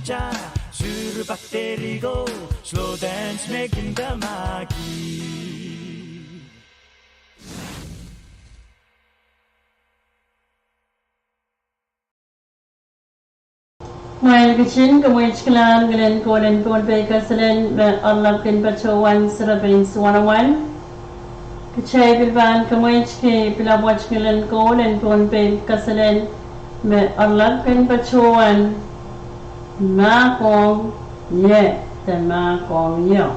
Suru pak deri ko, slow dance me kin pahmaki. Mwail kisin, kamweitkihla ngilen koul en Pohnpei kasalen me oaralap kin patohwan sirepin suwanawan. Kitail pil pahn kamweitki pilap wet ngilen koul en Pohnpei kasalen me oaralap kin patohwan Mahkohng Ie de Mahkohng Io.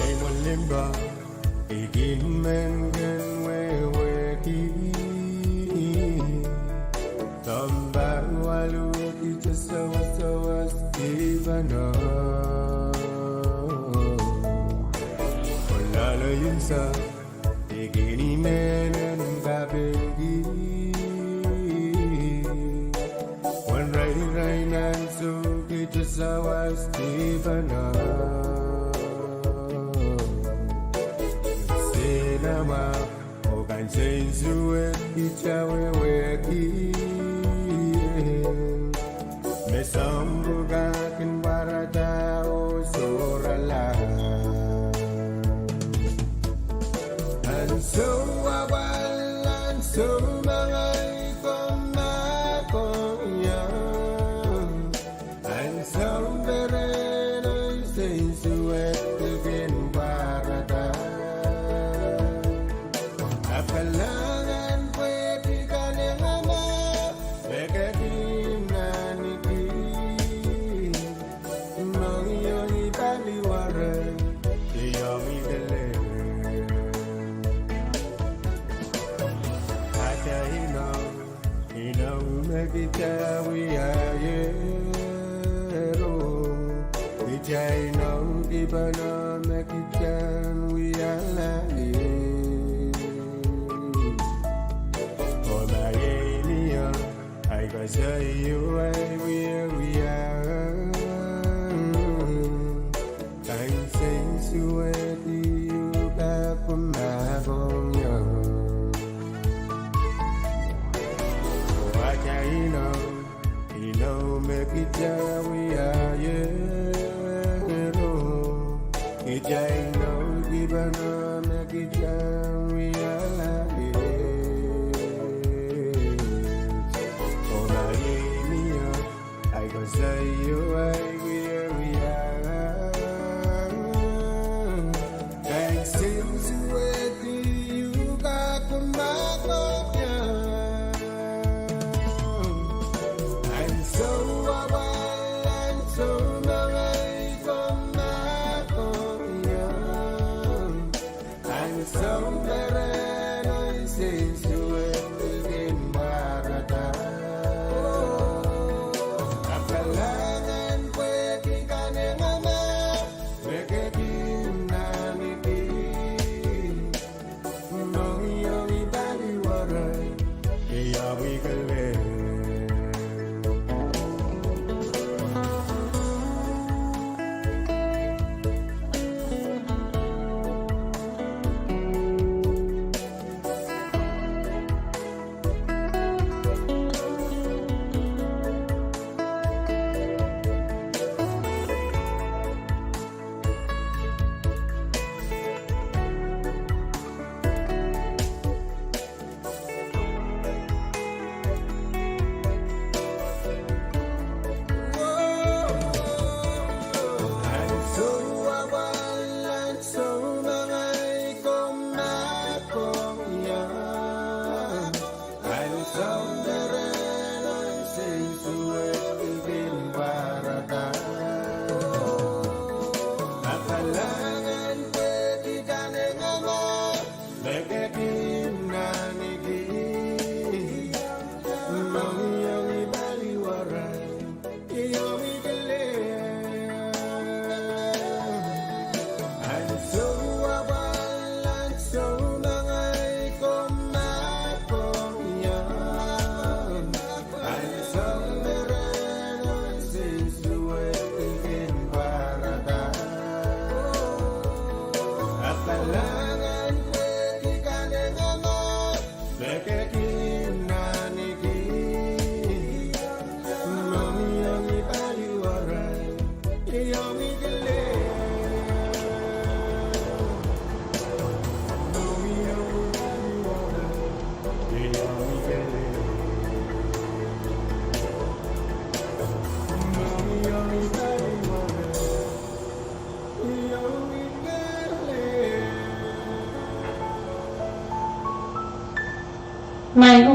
Ei mwo limpoak, I kin men ken wehwehki. Sounpar waluh kitail sawasawas dipeno. Oh loale unsek, I kin men en kapingki. Wen rairail nan ansou kitail sawas dipeno. Sina ma, oh kansensuwed kitail wehwehki. Me soang pwukat kin pwarada oh sohrala. Ansou apwal, ansou mengei ko mahkohng ie. Ansou peren oh nsensuwed kin pwarada. Ahpw kalahngan pwehki kanengamah me ketin ahneki. Mohngiong I paliwar, I ong I kelehpw. Ata inou, inou me kitail wiahiero. Kitail inou dipeno me kitail wialahr. Oh ma iei mie, ahi koasoaio ahi wiewia. Kansensuwed iuk ahpw mahkohng ie. Oh ata inou, inou me kitail wiahiero. Kitail inou dipeno me kitail wialahr. Oh ma iei mie, ahi koasoaio ahi wiewia. Kansensuwed iuk ahpw mahkohng ie. Ansou apwal, ansou mengei ko mahkohng ie. Ansou peren oh nsensuwed kin pwarada. Ahpw kalahngan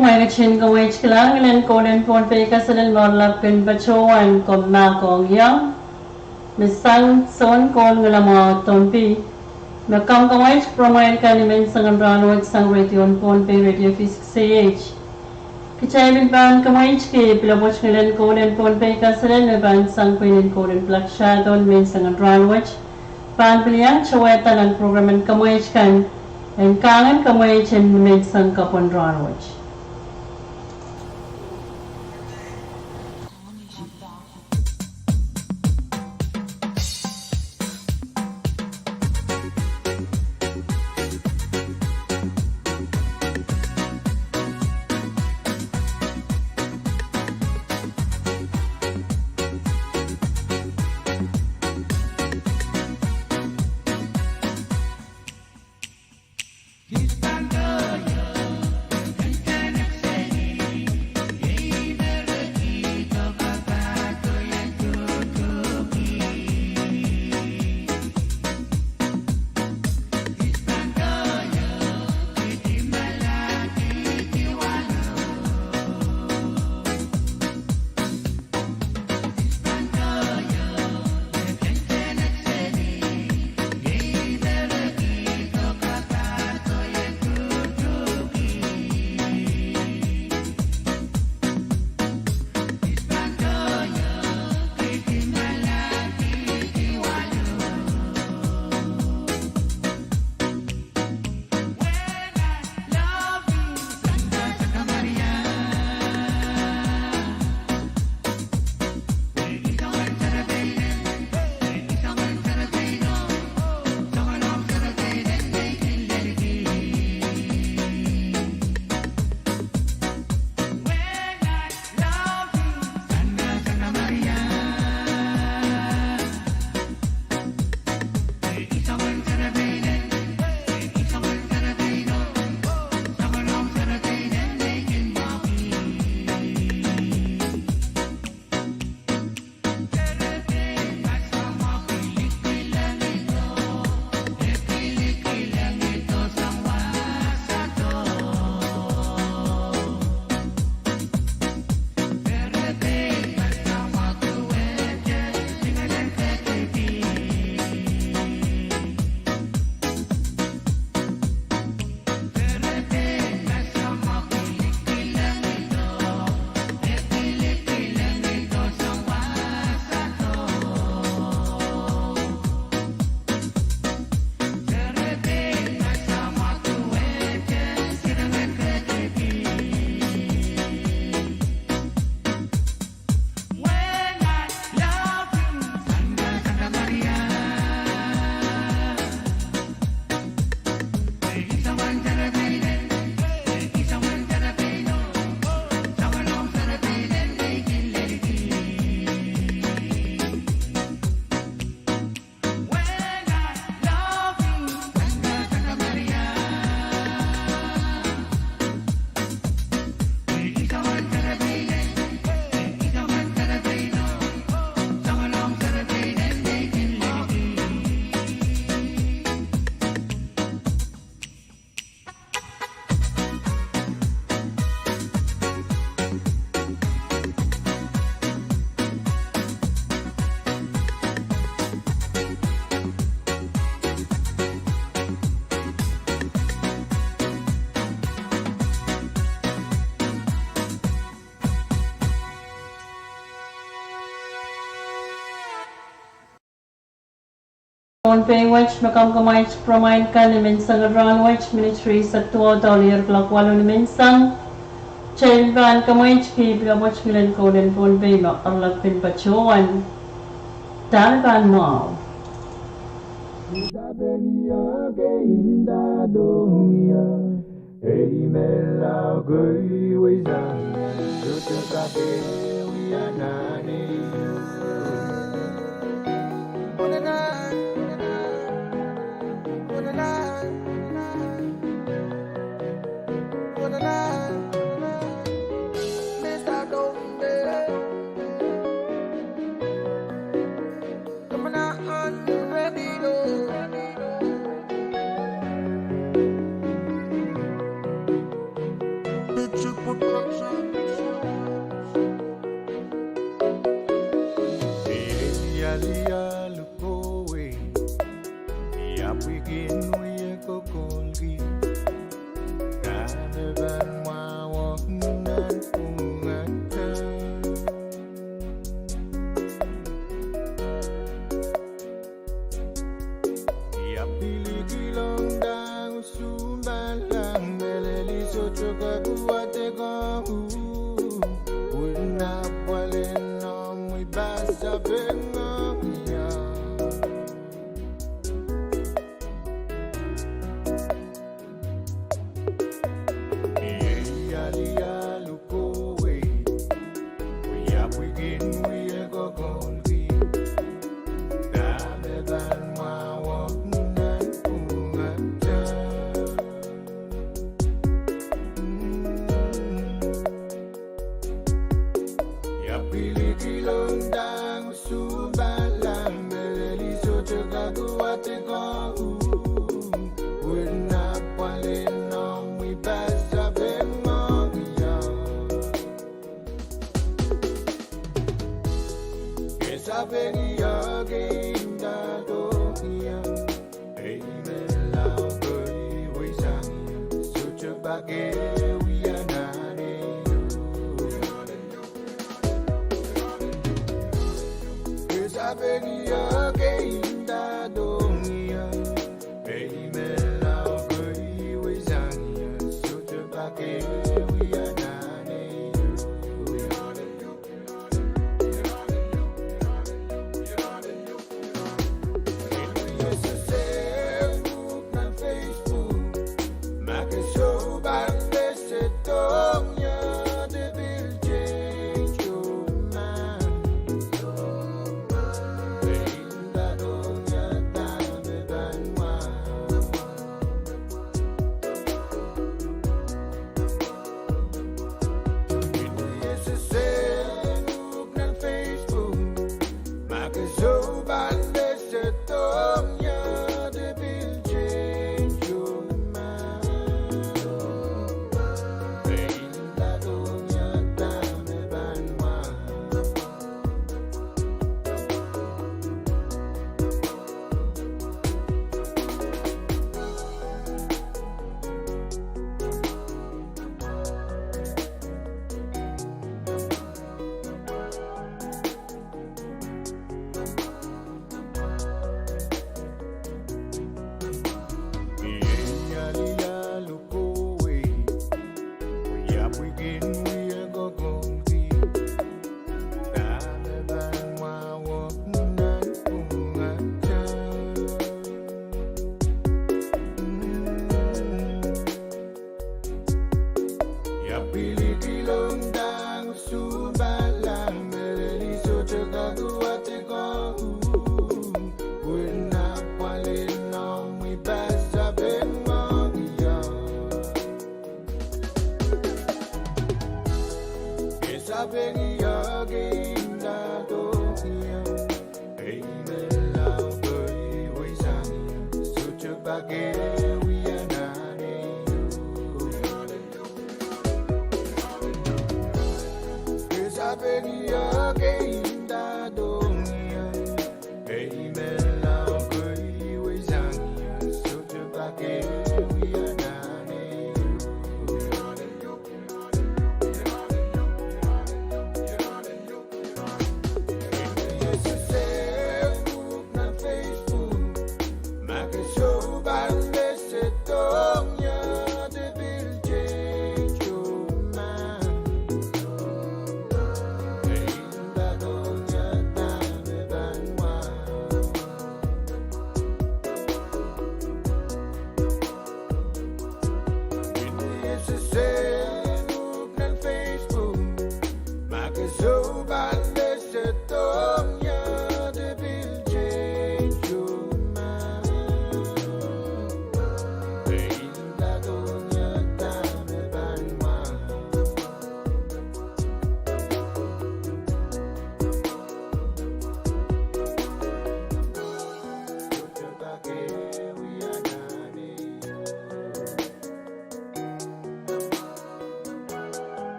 Mwein ketin kamweitkihla ngilen koul en Pohnpei kaselel me oaralap kin patohwan, Komw Mahkohng Iang, me sang Sounkoul Ngilamwahu Tohmpi, me komw kamweit kupwuromwail kan ni menseng en rahnwet sang radio en Pohnpei, Radio V six A H. Kitail pil pahn kamweitki pilopwoat ngilen koul en Pohnpei kaselel me pahn sang pwihn en koul en pilak sahdo ni menseng en rahnwet, pahn pil iang towehda nan program en kamweit kan, en kahngen kamweit en ni menseng kapw en rahnwet. Pohnpei wet me komw kamweit kupwuromwail kan ni menseng en rahnwet, minit rieisek duwau dohlehr kuloak waluh ni menseng. Kitail pahn kamweitki pilopwoat ngilen koul en Pohnpei me oaralap kin patohwan, Dahme Pahn Mwahu. Ia lialu kohwei, ia pwihn wie kokolki, dahme pahn mwahuwong nan pwungat? Ia pil kilongdahng usumpahlang, mehlel I sohte kak wadek ong uhk, pwehn apwal en omwi pasapeng ong ie. Ia lialu kohwei, ia pwihn wie kokolki, dahme pahn mwahuwong nan pwungat? Ia pil kilongdahng usumpahlang, mehlel I sohte kak wadek ong uhk, pwehn apwal en omwi pasapeng ong ie. Ke sapeng ie, ke ndahdo ie, ei menlau, ke wehsang ie, sohte pak eh wia nan ei. Ke sapeng ie, ke ndahdo ie, ei menlau, ke wehsang ie, sohte pak eh wia nan ei.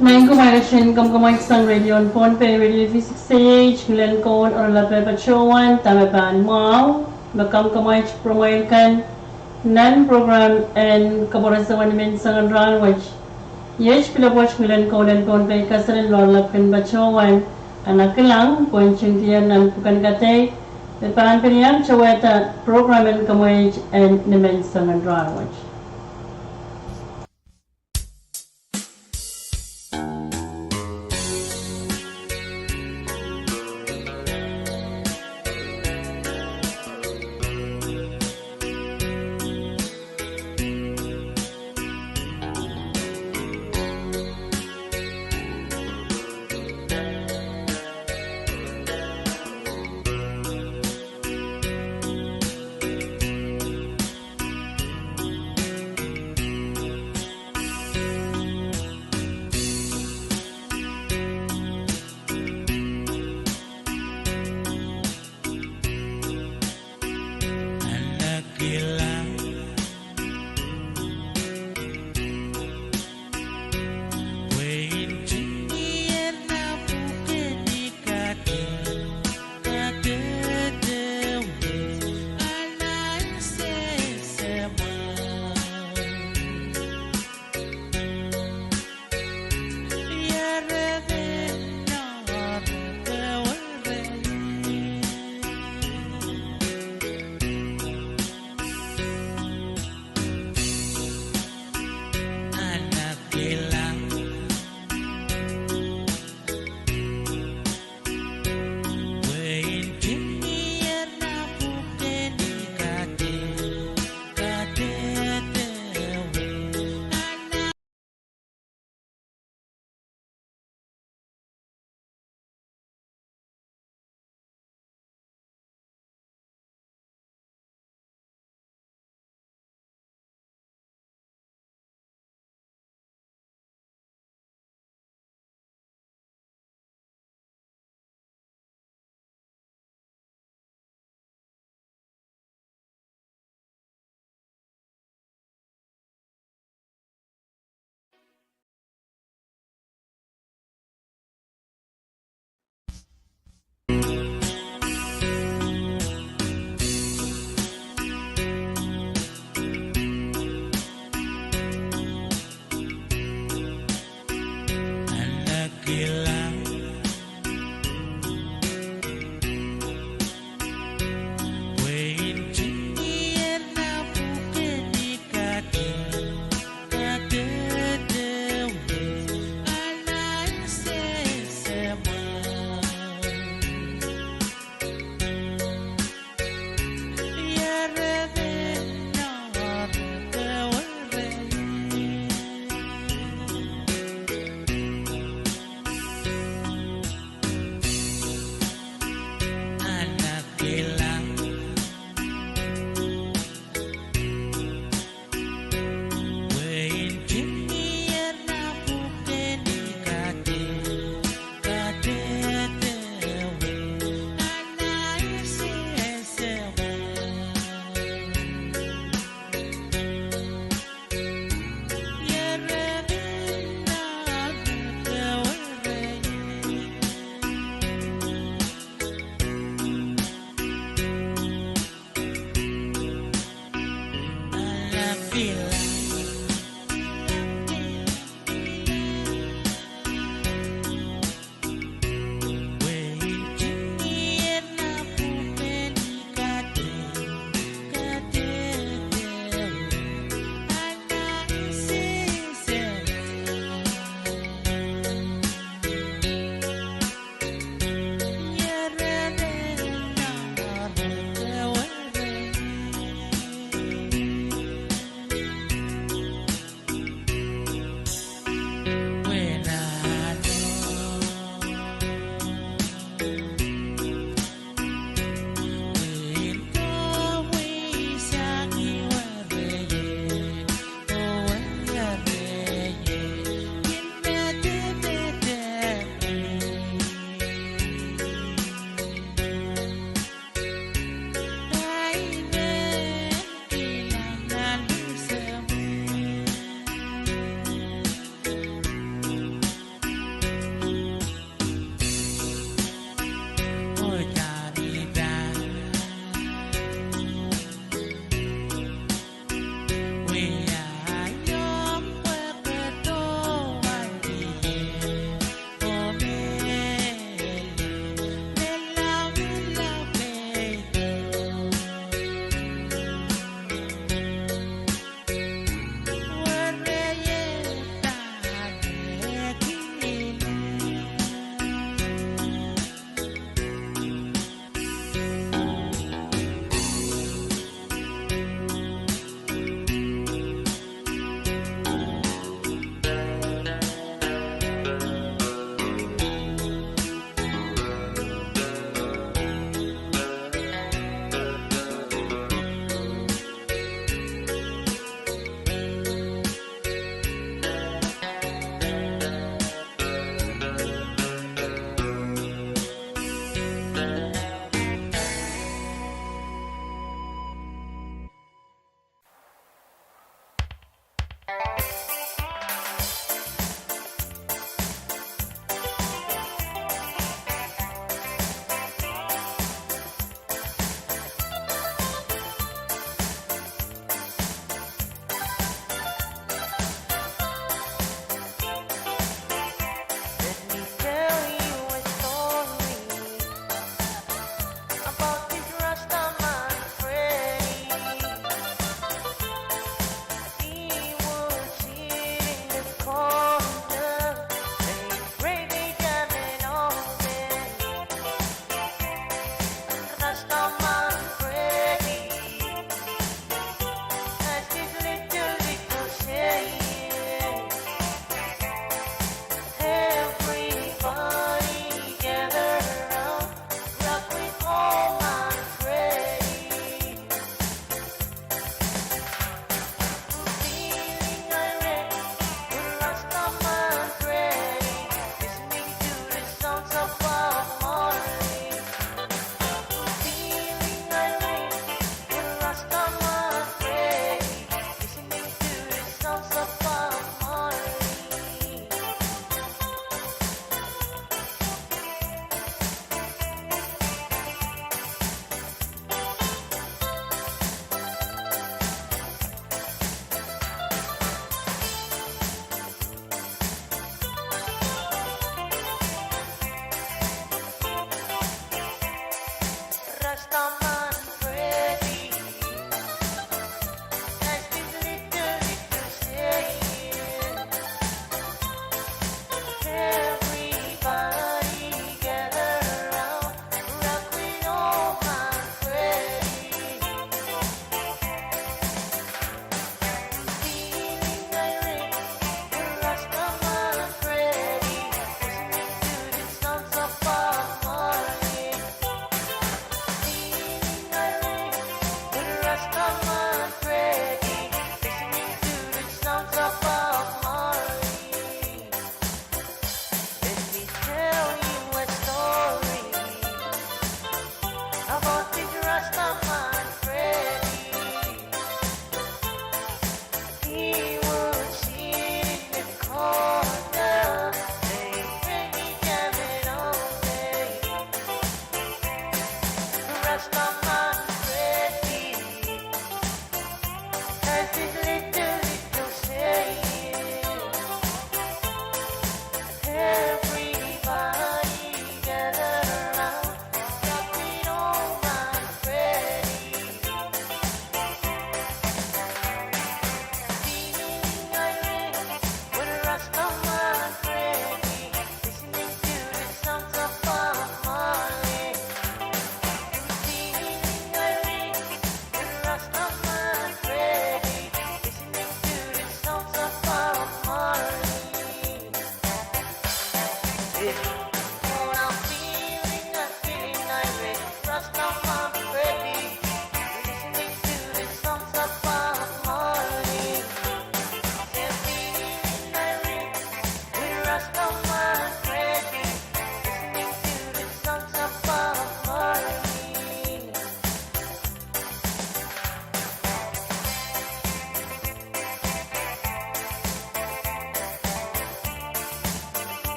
Maing kumwail, kin kamwkamwait sang radio en Pohnpei, Radio V six eight, ngilen koul oaralap patohwan, dahme pahn mwahu, me kamwkamwait pwuromwail kan nan program en Kapwurese Wet Nimen Soangen Rahn Wet. Iet pil pwoat ngilen koul en Pohnpei kaselel oaralap kan patohwan, a kilang pwehn tingdier nan pwuken kadeik, me pahn pil iang towehda program en kamweit en Nimen Soangen Rahn Wet.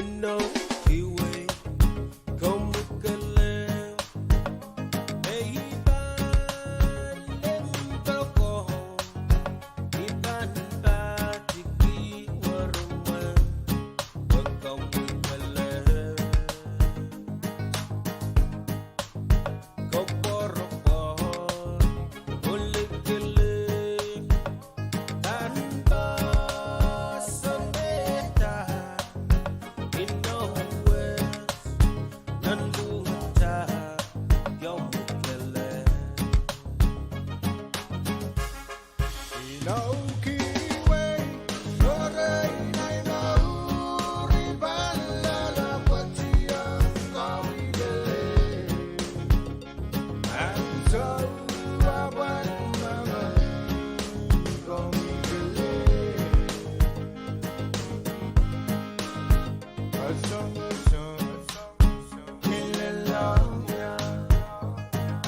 Inou kiwei, komwi kelehpw, me I pahn limpoako, I pahn patiki weremwe, pwe komwi kelehpw. Koapworopwor, oh likilik, pahn poahsoan me dah, inou wet, nan pwungatail, komwi kelehpw. Inou kiwei, oh rehn ahi mour, I pahn loalopwoationg, komwi kelehpw. Ansou apwal mwahu, komwi kelehpw. Asong, asong, kilel ong ie.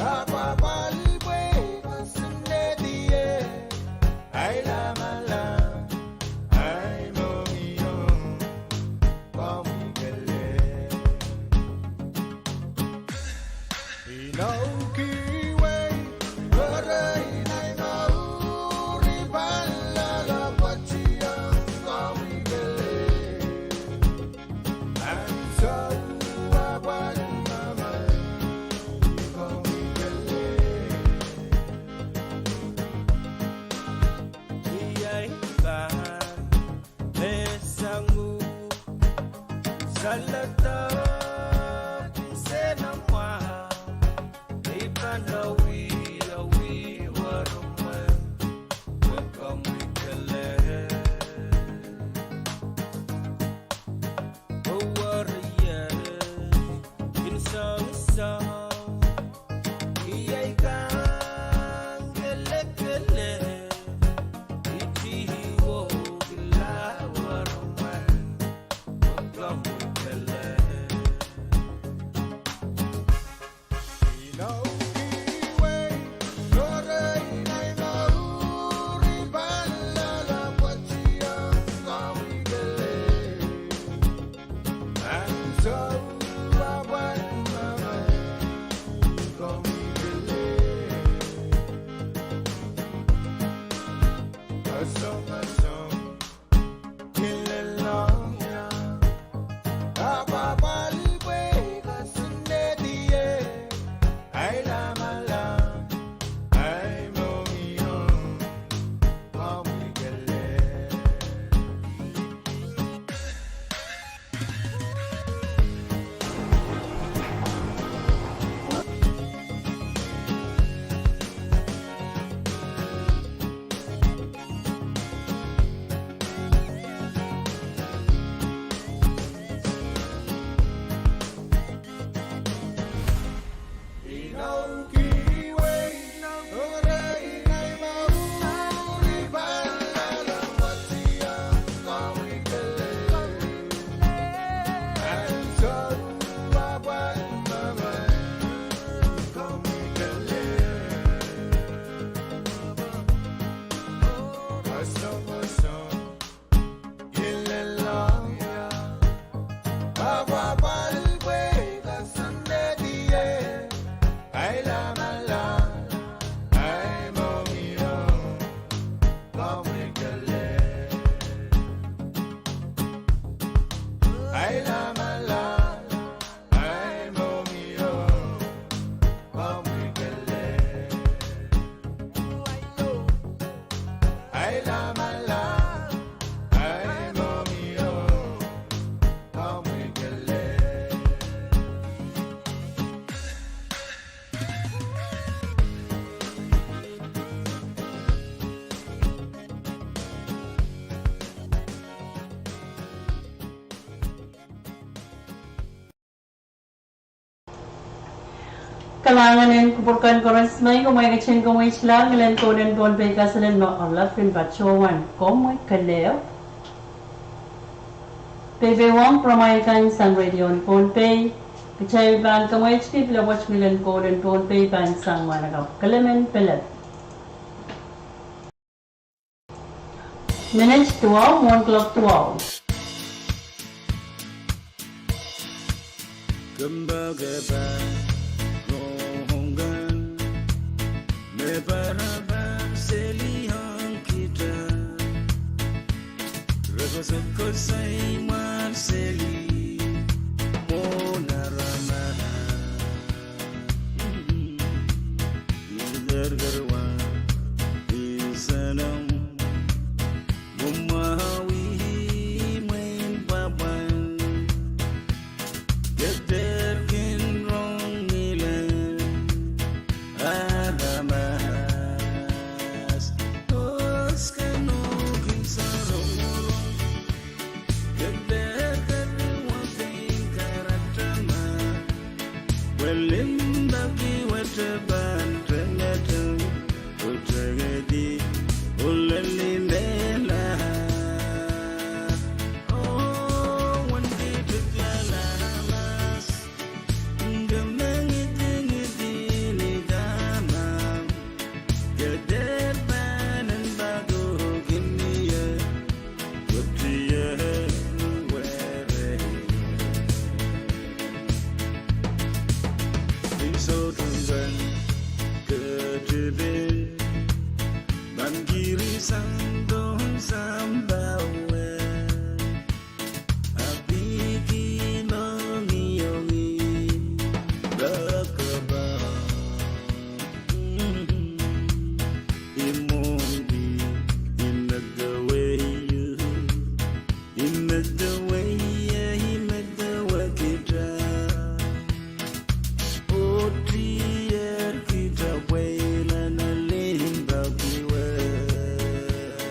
Apwapwal pwe I kosonnedier, ahi lamalam, ahi mohngiong, komwi kelehpw. Inou kiwei, oh rehn ahi mour, I pahn loalopwoationg, komwi kelehpw. Ansou apwal mwahu, komwi kelehpw. Iei pahn me sang uhk, saledek, nsenamwahu, I pahn lowilowi weremwe, pwe komwi kelehpw. Oh weriei, kin songosong, iei kan kelekele, I tih oh kila weremwe, pwe komwi kelehpw. Inou kiwei, oh rehn ahi mour, I pahn loalopwoationg, komwi kelehpw. Ansou apwal mwahu, komwi kelehpw. Asong, asong, kilel ong ie. Apwapwal pwe I kosonnedier, ahi lamalam, ahi mohngiong, komwi kelehpw. Kalahngan en kupwur kan koaros, ma komw ketin kamweilahr ngilen kohlen Pohnpei kasalen me oaralap kin patohwan komwi kelehpw. Peipein wong pwuromwail kan sang radio en Pohnpei, kitail pahn kamweitki pil wet ngilen kohlen Pohnpei pahn sang mwahnakapw Kilimen Philip. Minit duwau mwohn kuloak duwau. Mpaka pahn rohng kan me parapar seli ong kita. Re koasokoasoi mwar seli mwohn aramas. Ikerkerwa, isenem, mwomwahu, mwein pwapwan. Kehder kin rong ngilen aramas. Oskano kin sarongorong. Kehder keriwa pein karatama. Pwe limpoak wet pahn tengeteng. Pwe tengedi, oh lel ni mehla. Oh, wen kitik lel aramas. Nge me ngidingidi ni dahme. Kehder pahn en pako kin ie. Pwe tier were. Ni sohte wen ketipin. Pahn kiri sang dohng sampah wet. Apiki nongiongi. Pahn kaba. Imwomwi, imedewei, imedewei, imedewe kita. Oh tier kita pweila nan limpoak wet.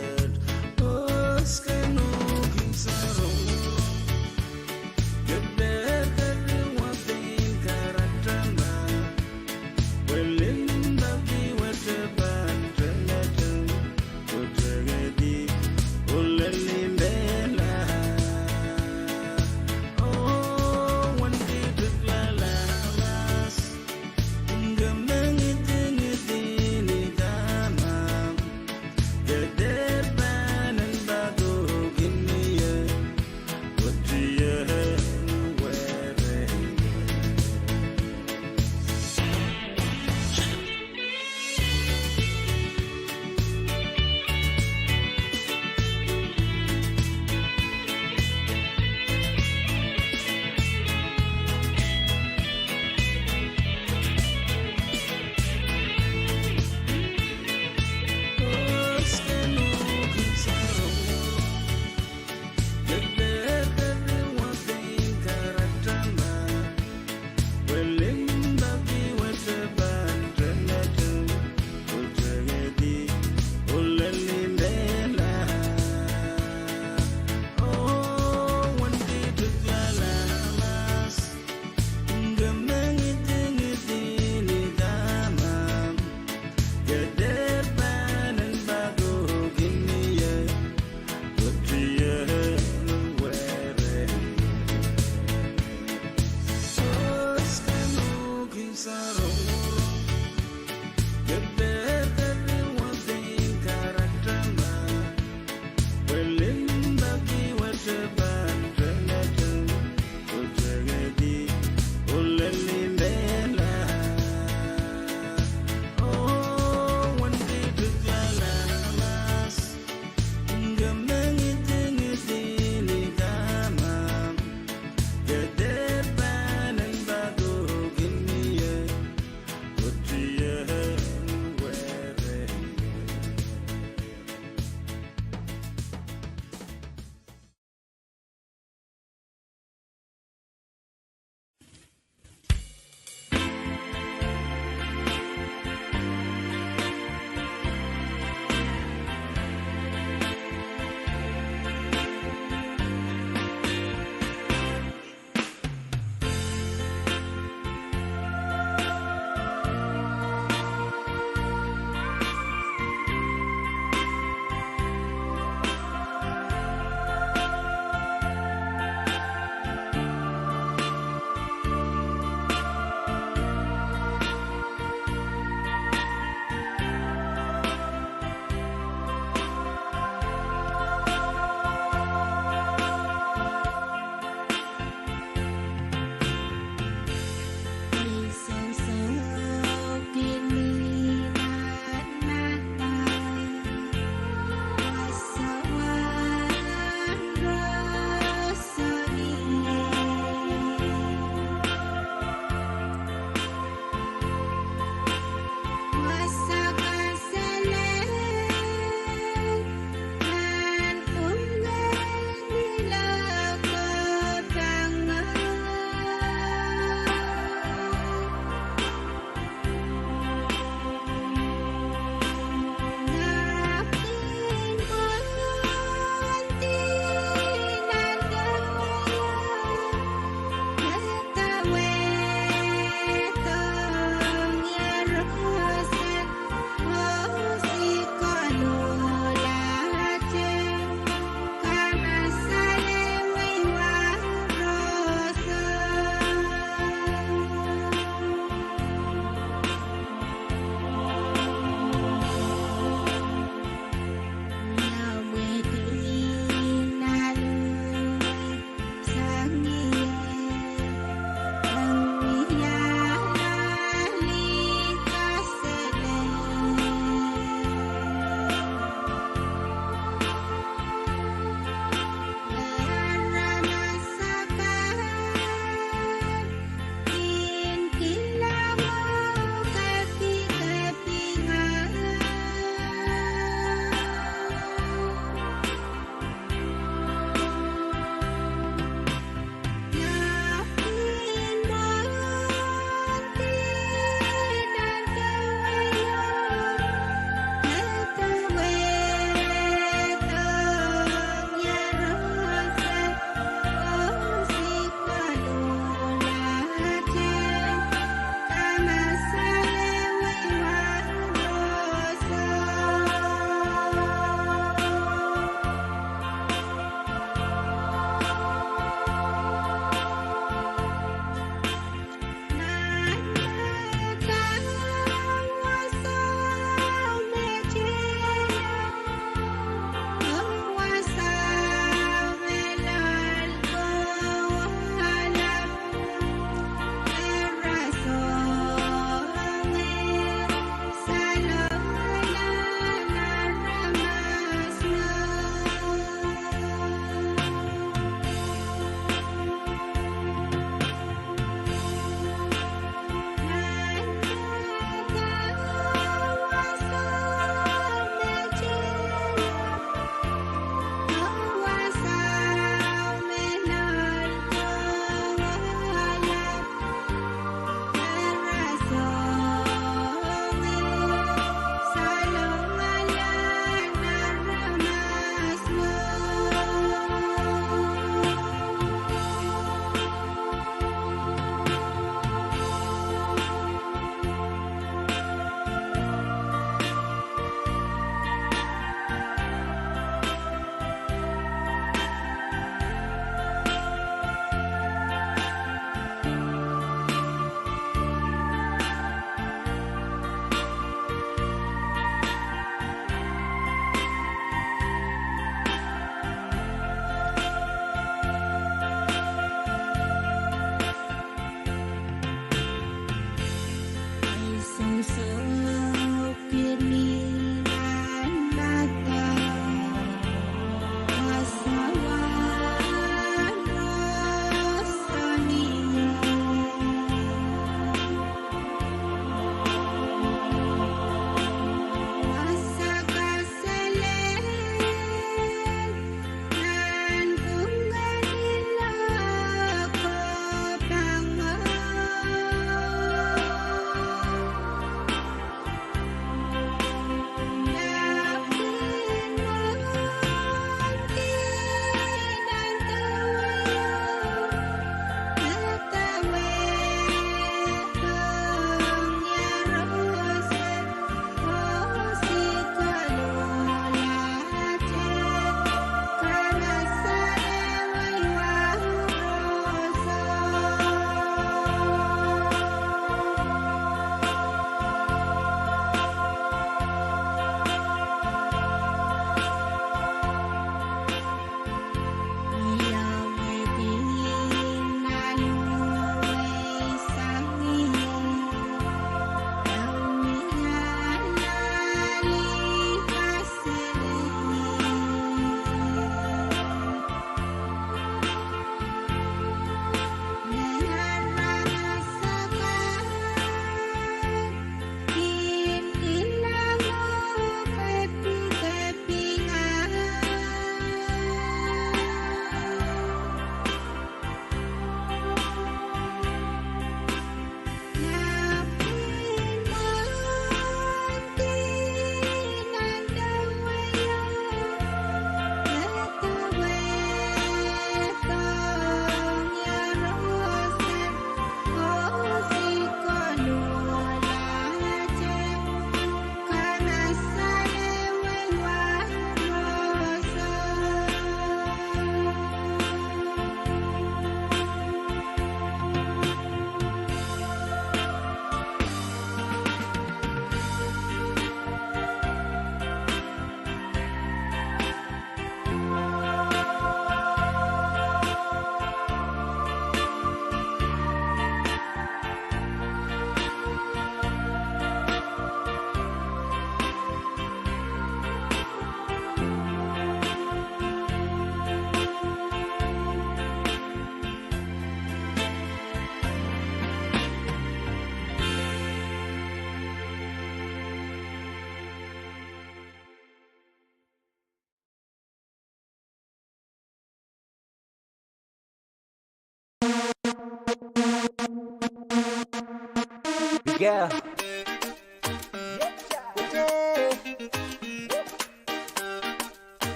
Yeah.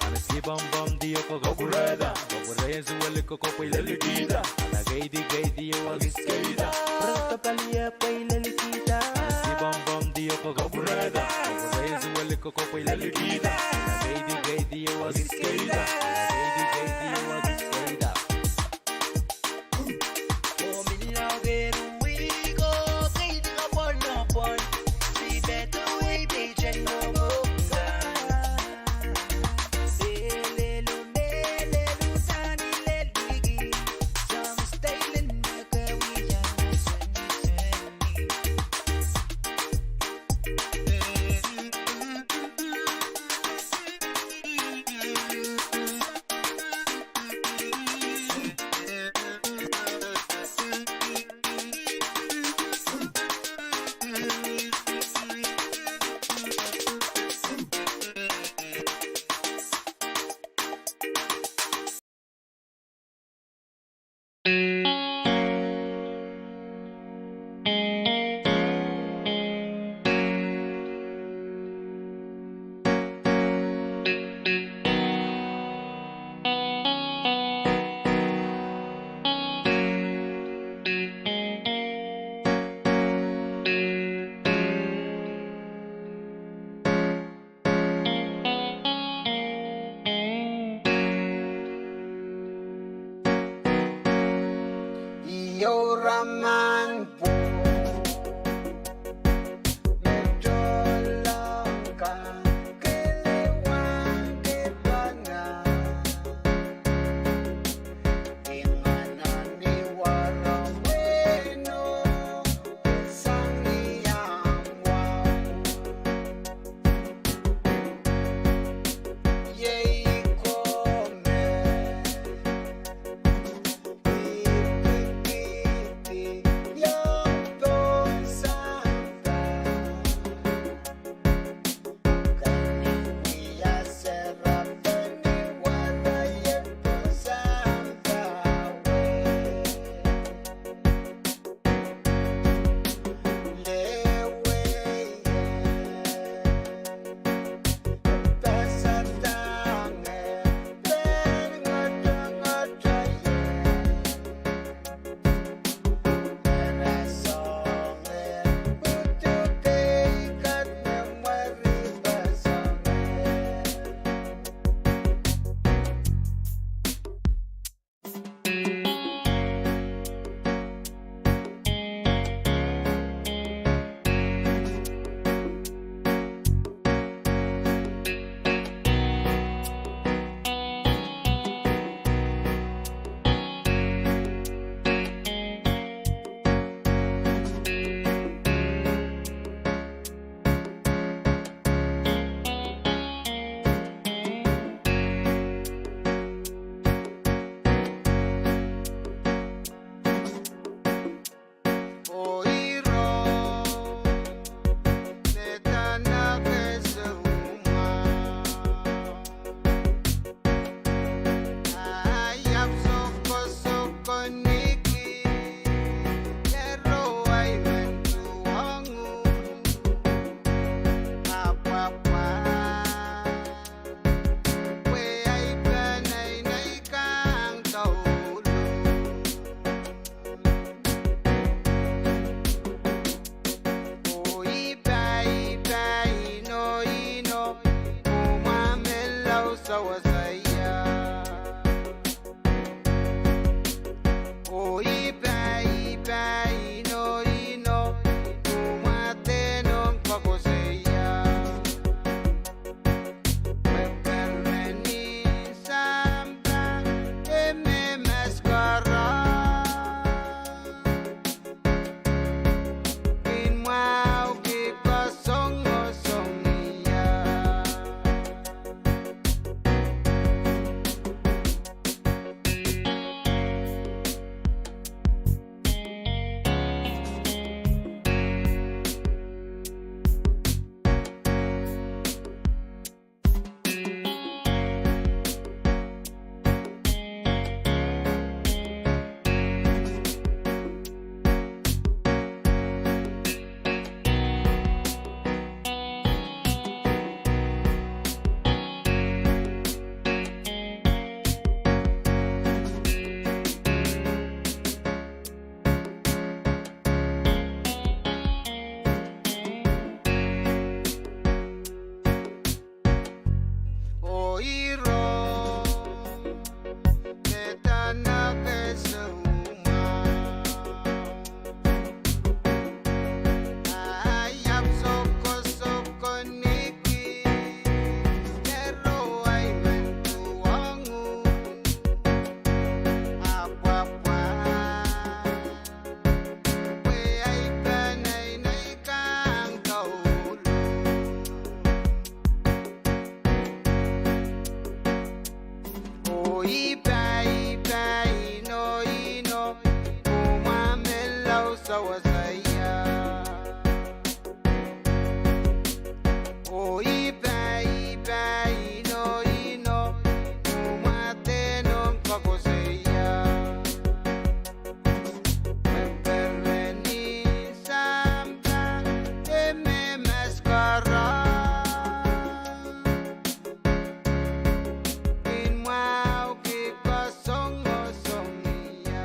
Ana sipompom dioko koapwurehda, koapwurehiong suwed liko koapwei lelikihda. Ana keidi keidi e wekis keida. Rehn kapali e pwei lelikihda. Ana sipompom dioko koapwurehda, koapwurehiong suwed liko koapwei lelikihda. Ana keidi keidi e wekis keida. Ana keidi keidi e wekis keida. sewese ia. Oh, I pahn, I pahn, I know, I know, oh, mwadeno koakoasoia. Mehn pereni sampah, e me maskara. Kin mwahuki kasongosong ia.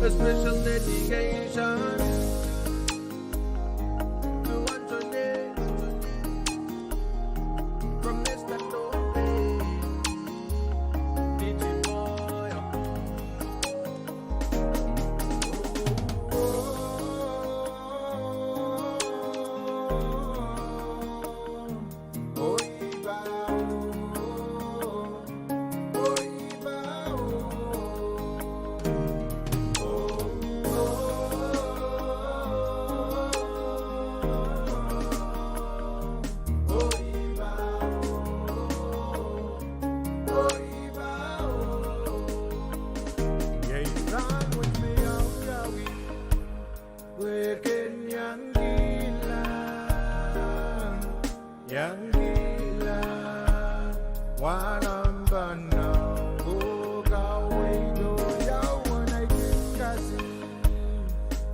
A special dedication to Antoinette from Mister Tope, D J Boy.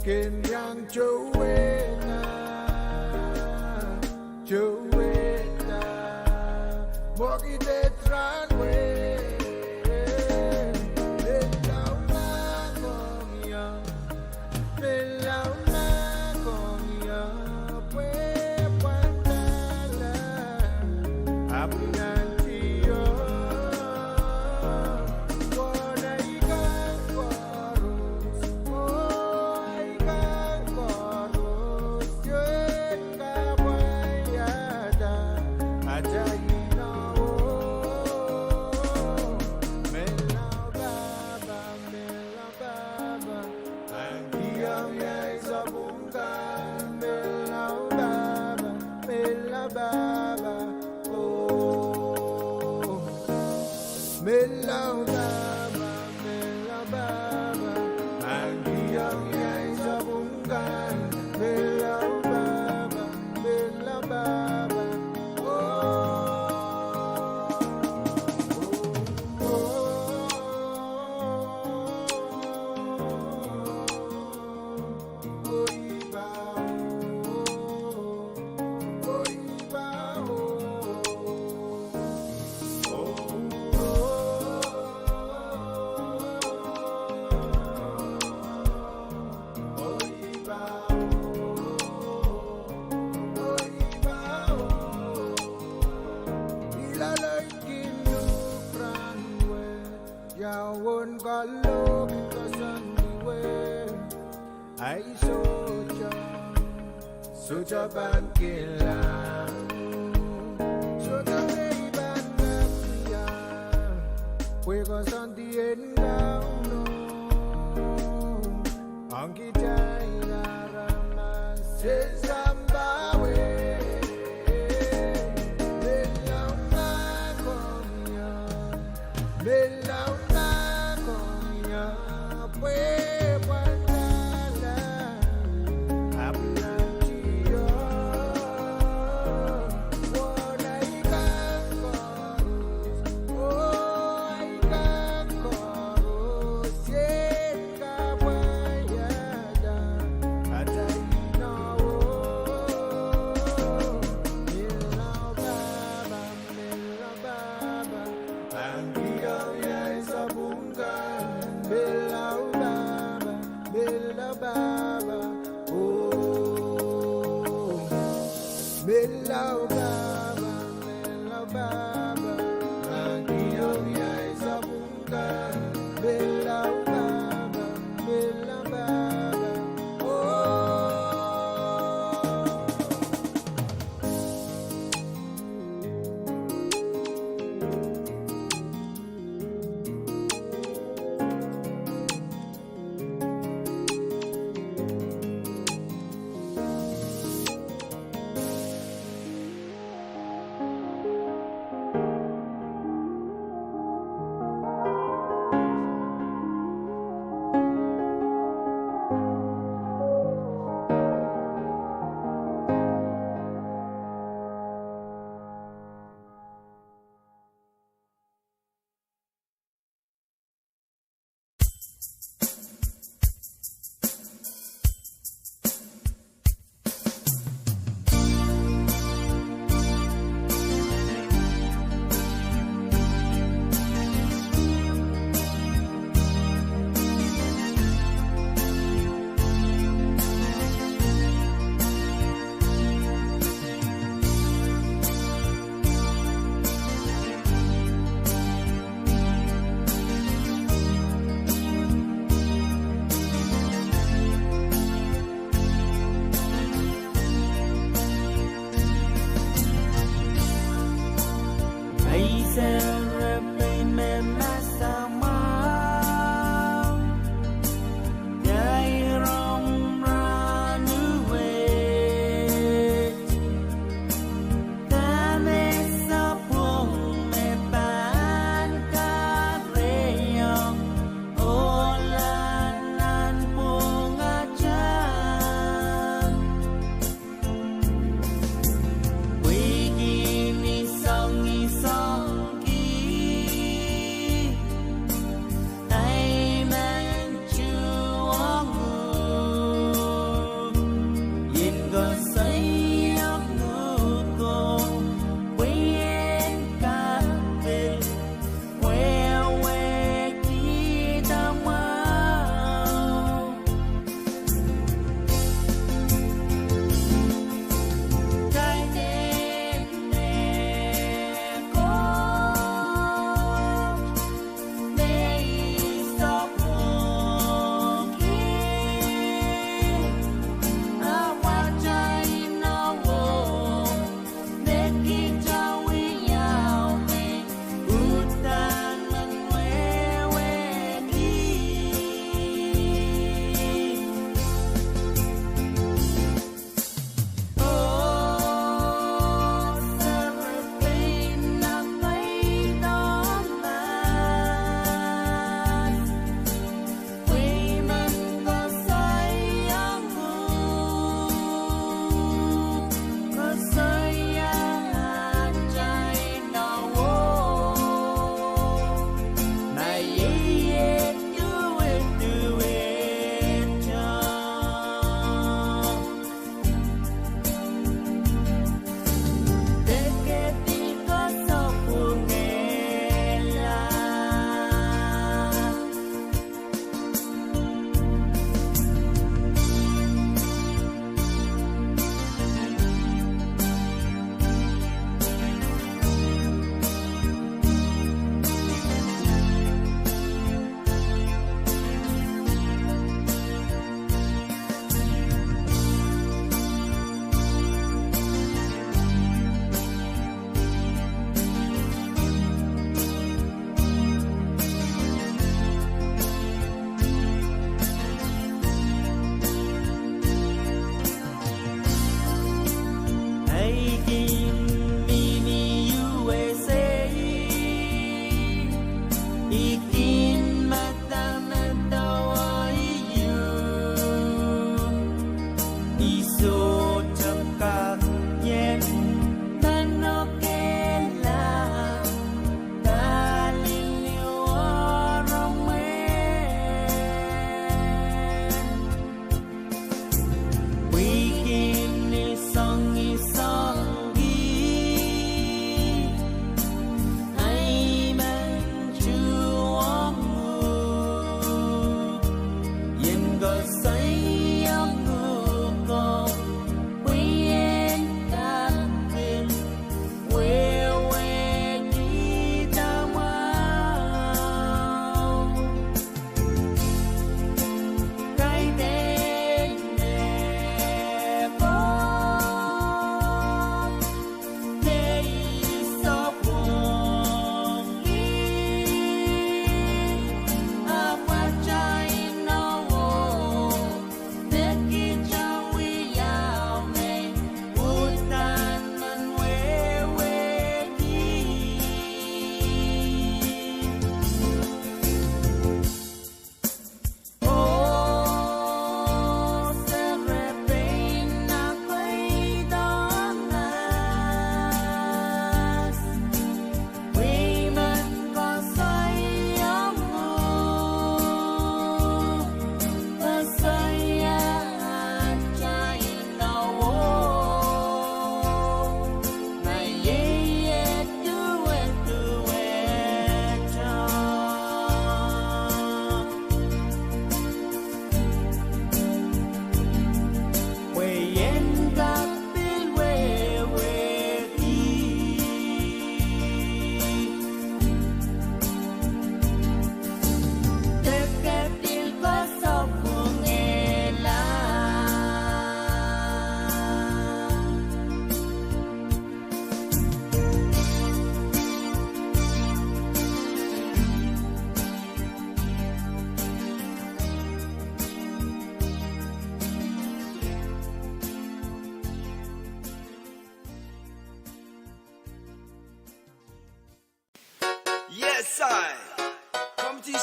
Ken iang towehda, towehda, mwekid et rahnwet. Menlau ma komw ie, menlau ma komw ie, pwe pwand lala, ahpw nantihong, oh, nai kan koaros, oh, ai kan koaros, iei kapwaiada atail inowo. Menlau pahpa, menlau pahpa, pahn kihong ie sapwung kan. Menlau pahpa, menlau pahpa, oh. Menlau pahpa, menlau pahpa, pahn kihong ie sapwung kan. Menlau pahpa, menlau pahpa, oh, oh, oh. Ia uwen kalohk koasoandi wet? Ahi sohte, sohte pahn kilang, sohte me I pahn kak wia, pwe koasoandi en Kauno ong kitail aramas en sampah wet. Menlau ma komw ie, menlau ma komw ie, pwe pwand lala, ahpw nantihong, oh, nai kan koaros, oh, ai kan koaros.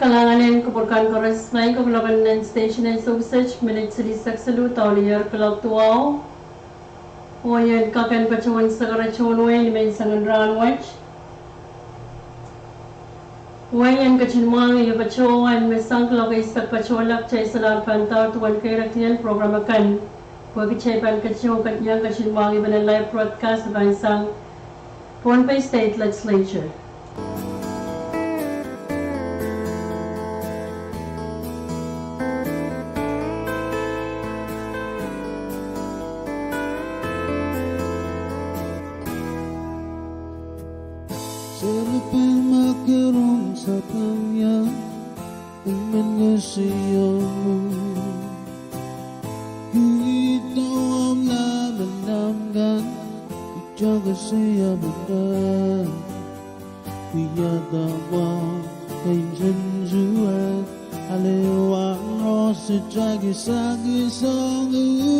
Kalahngan en kupwur kan koaros, maing ko, kuloak en station en sewese, minit silihsek siluh dohlehr kuloak duwau. Oh ien kak en patohwan sekere tohn wehi ni menseng en rahnwet. Wehi en ketin mwahngih patohwan me sang kuloak eisek patohlahte, solahr pahn daur duwen keirekdi en program akan. Pwehki kitail pahn ketin, iang ketin mwahngih pene live broadcast pahn sang Pohnpei State Legislature. Seri pahn makerong sapwung iang, I men koasoia mwo. Kihdo omw lamalam kan, I koasoia mwo. Kihdo omw intention, ale waros, I koasoia mwo.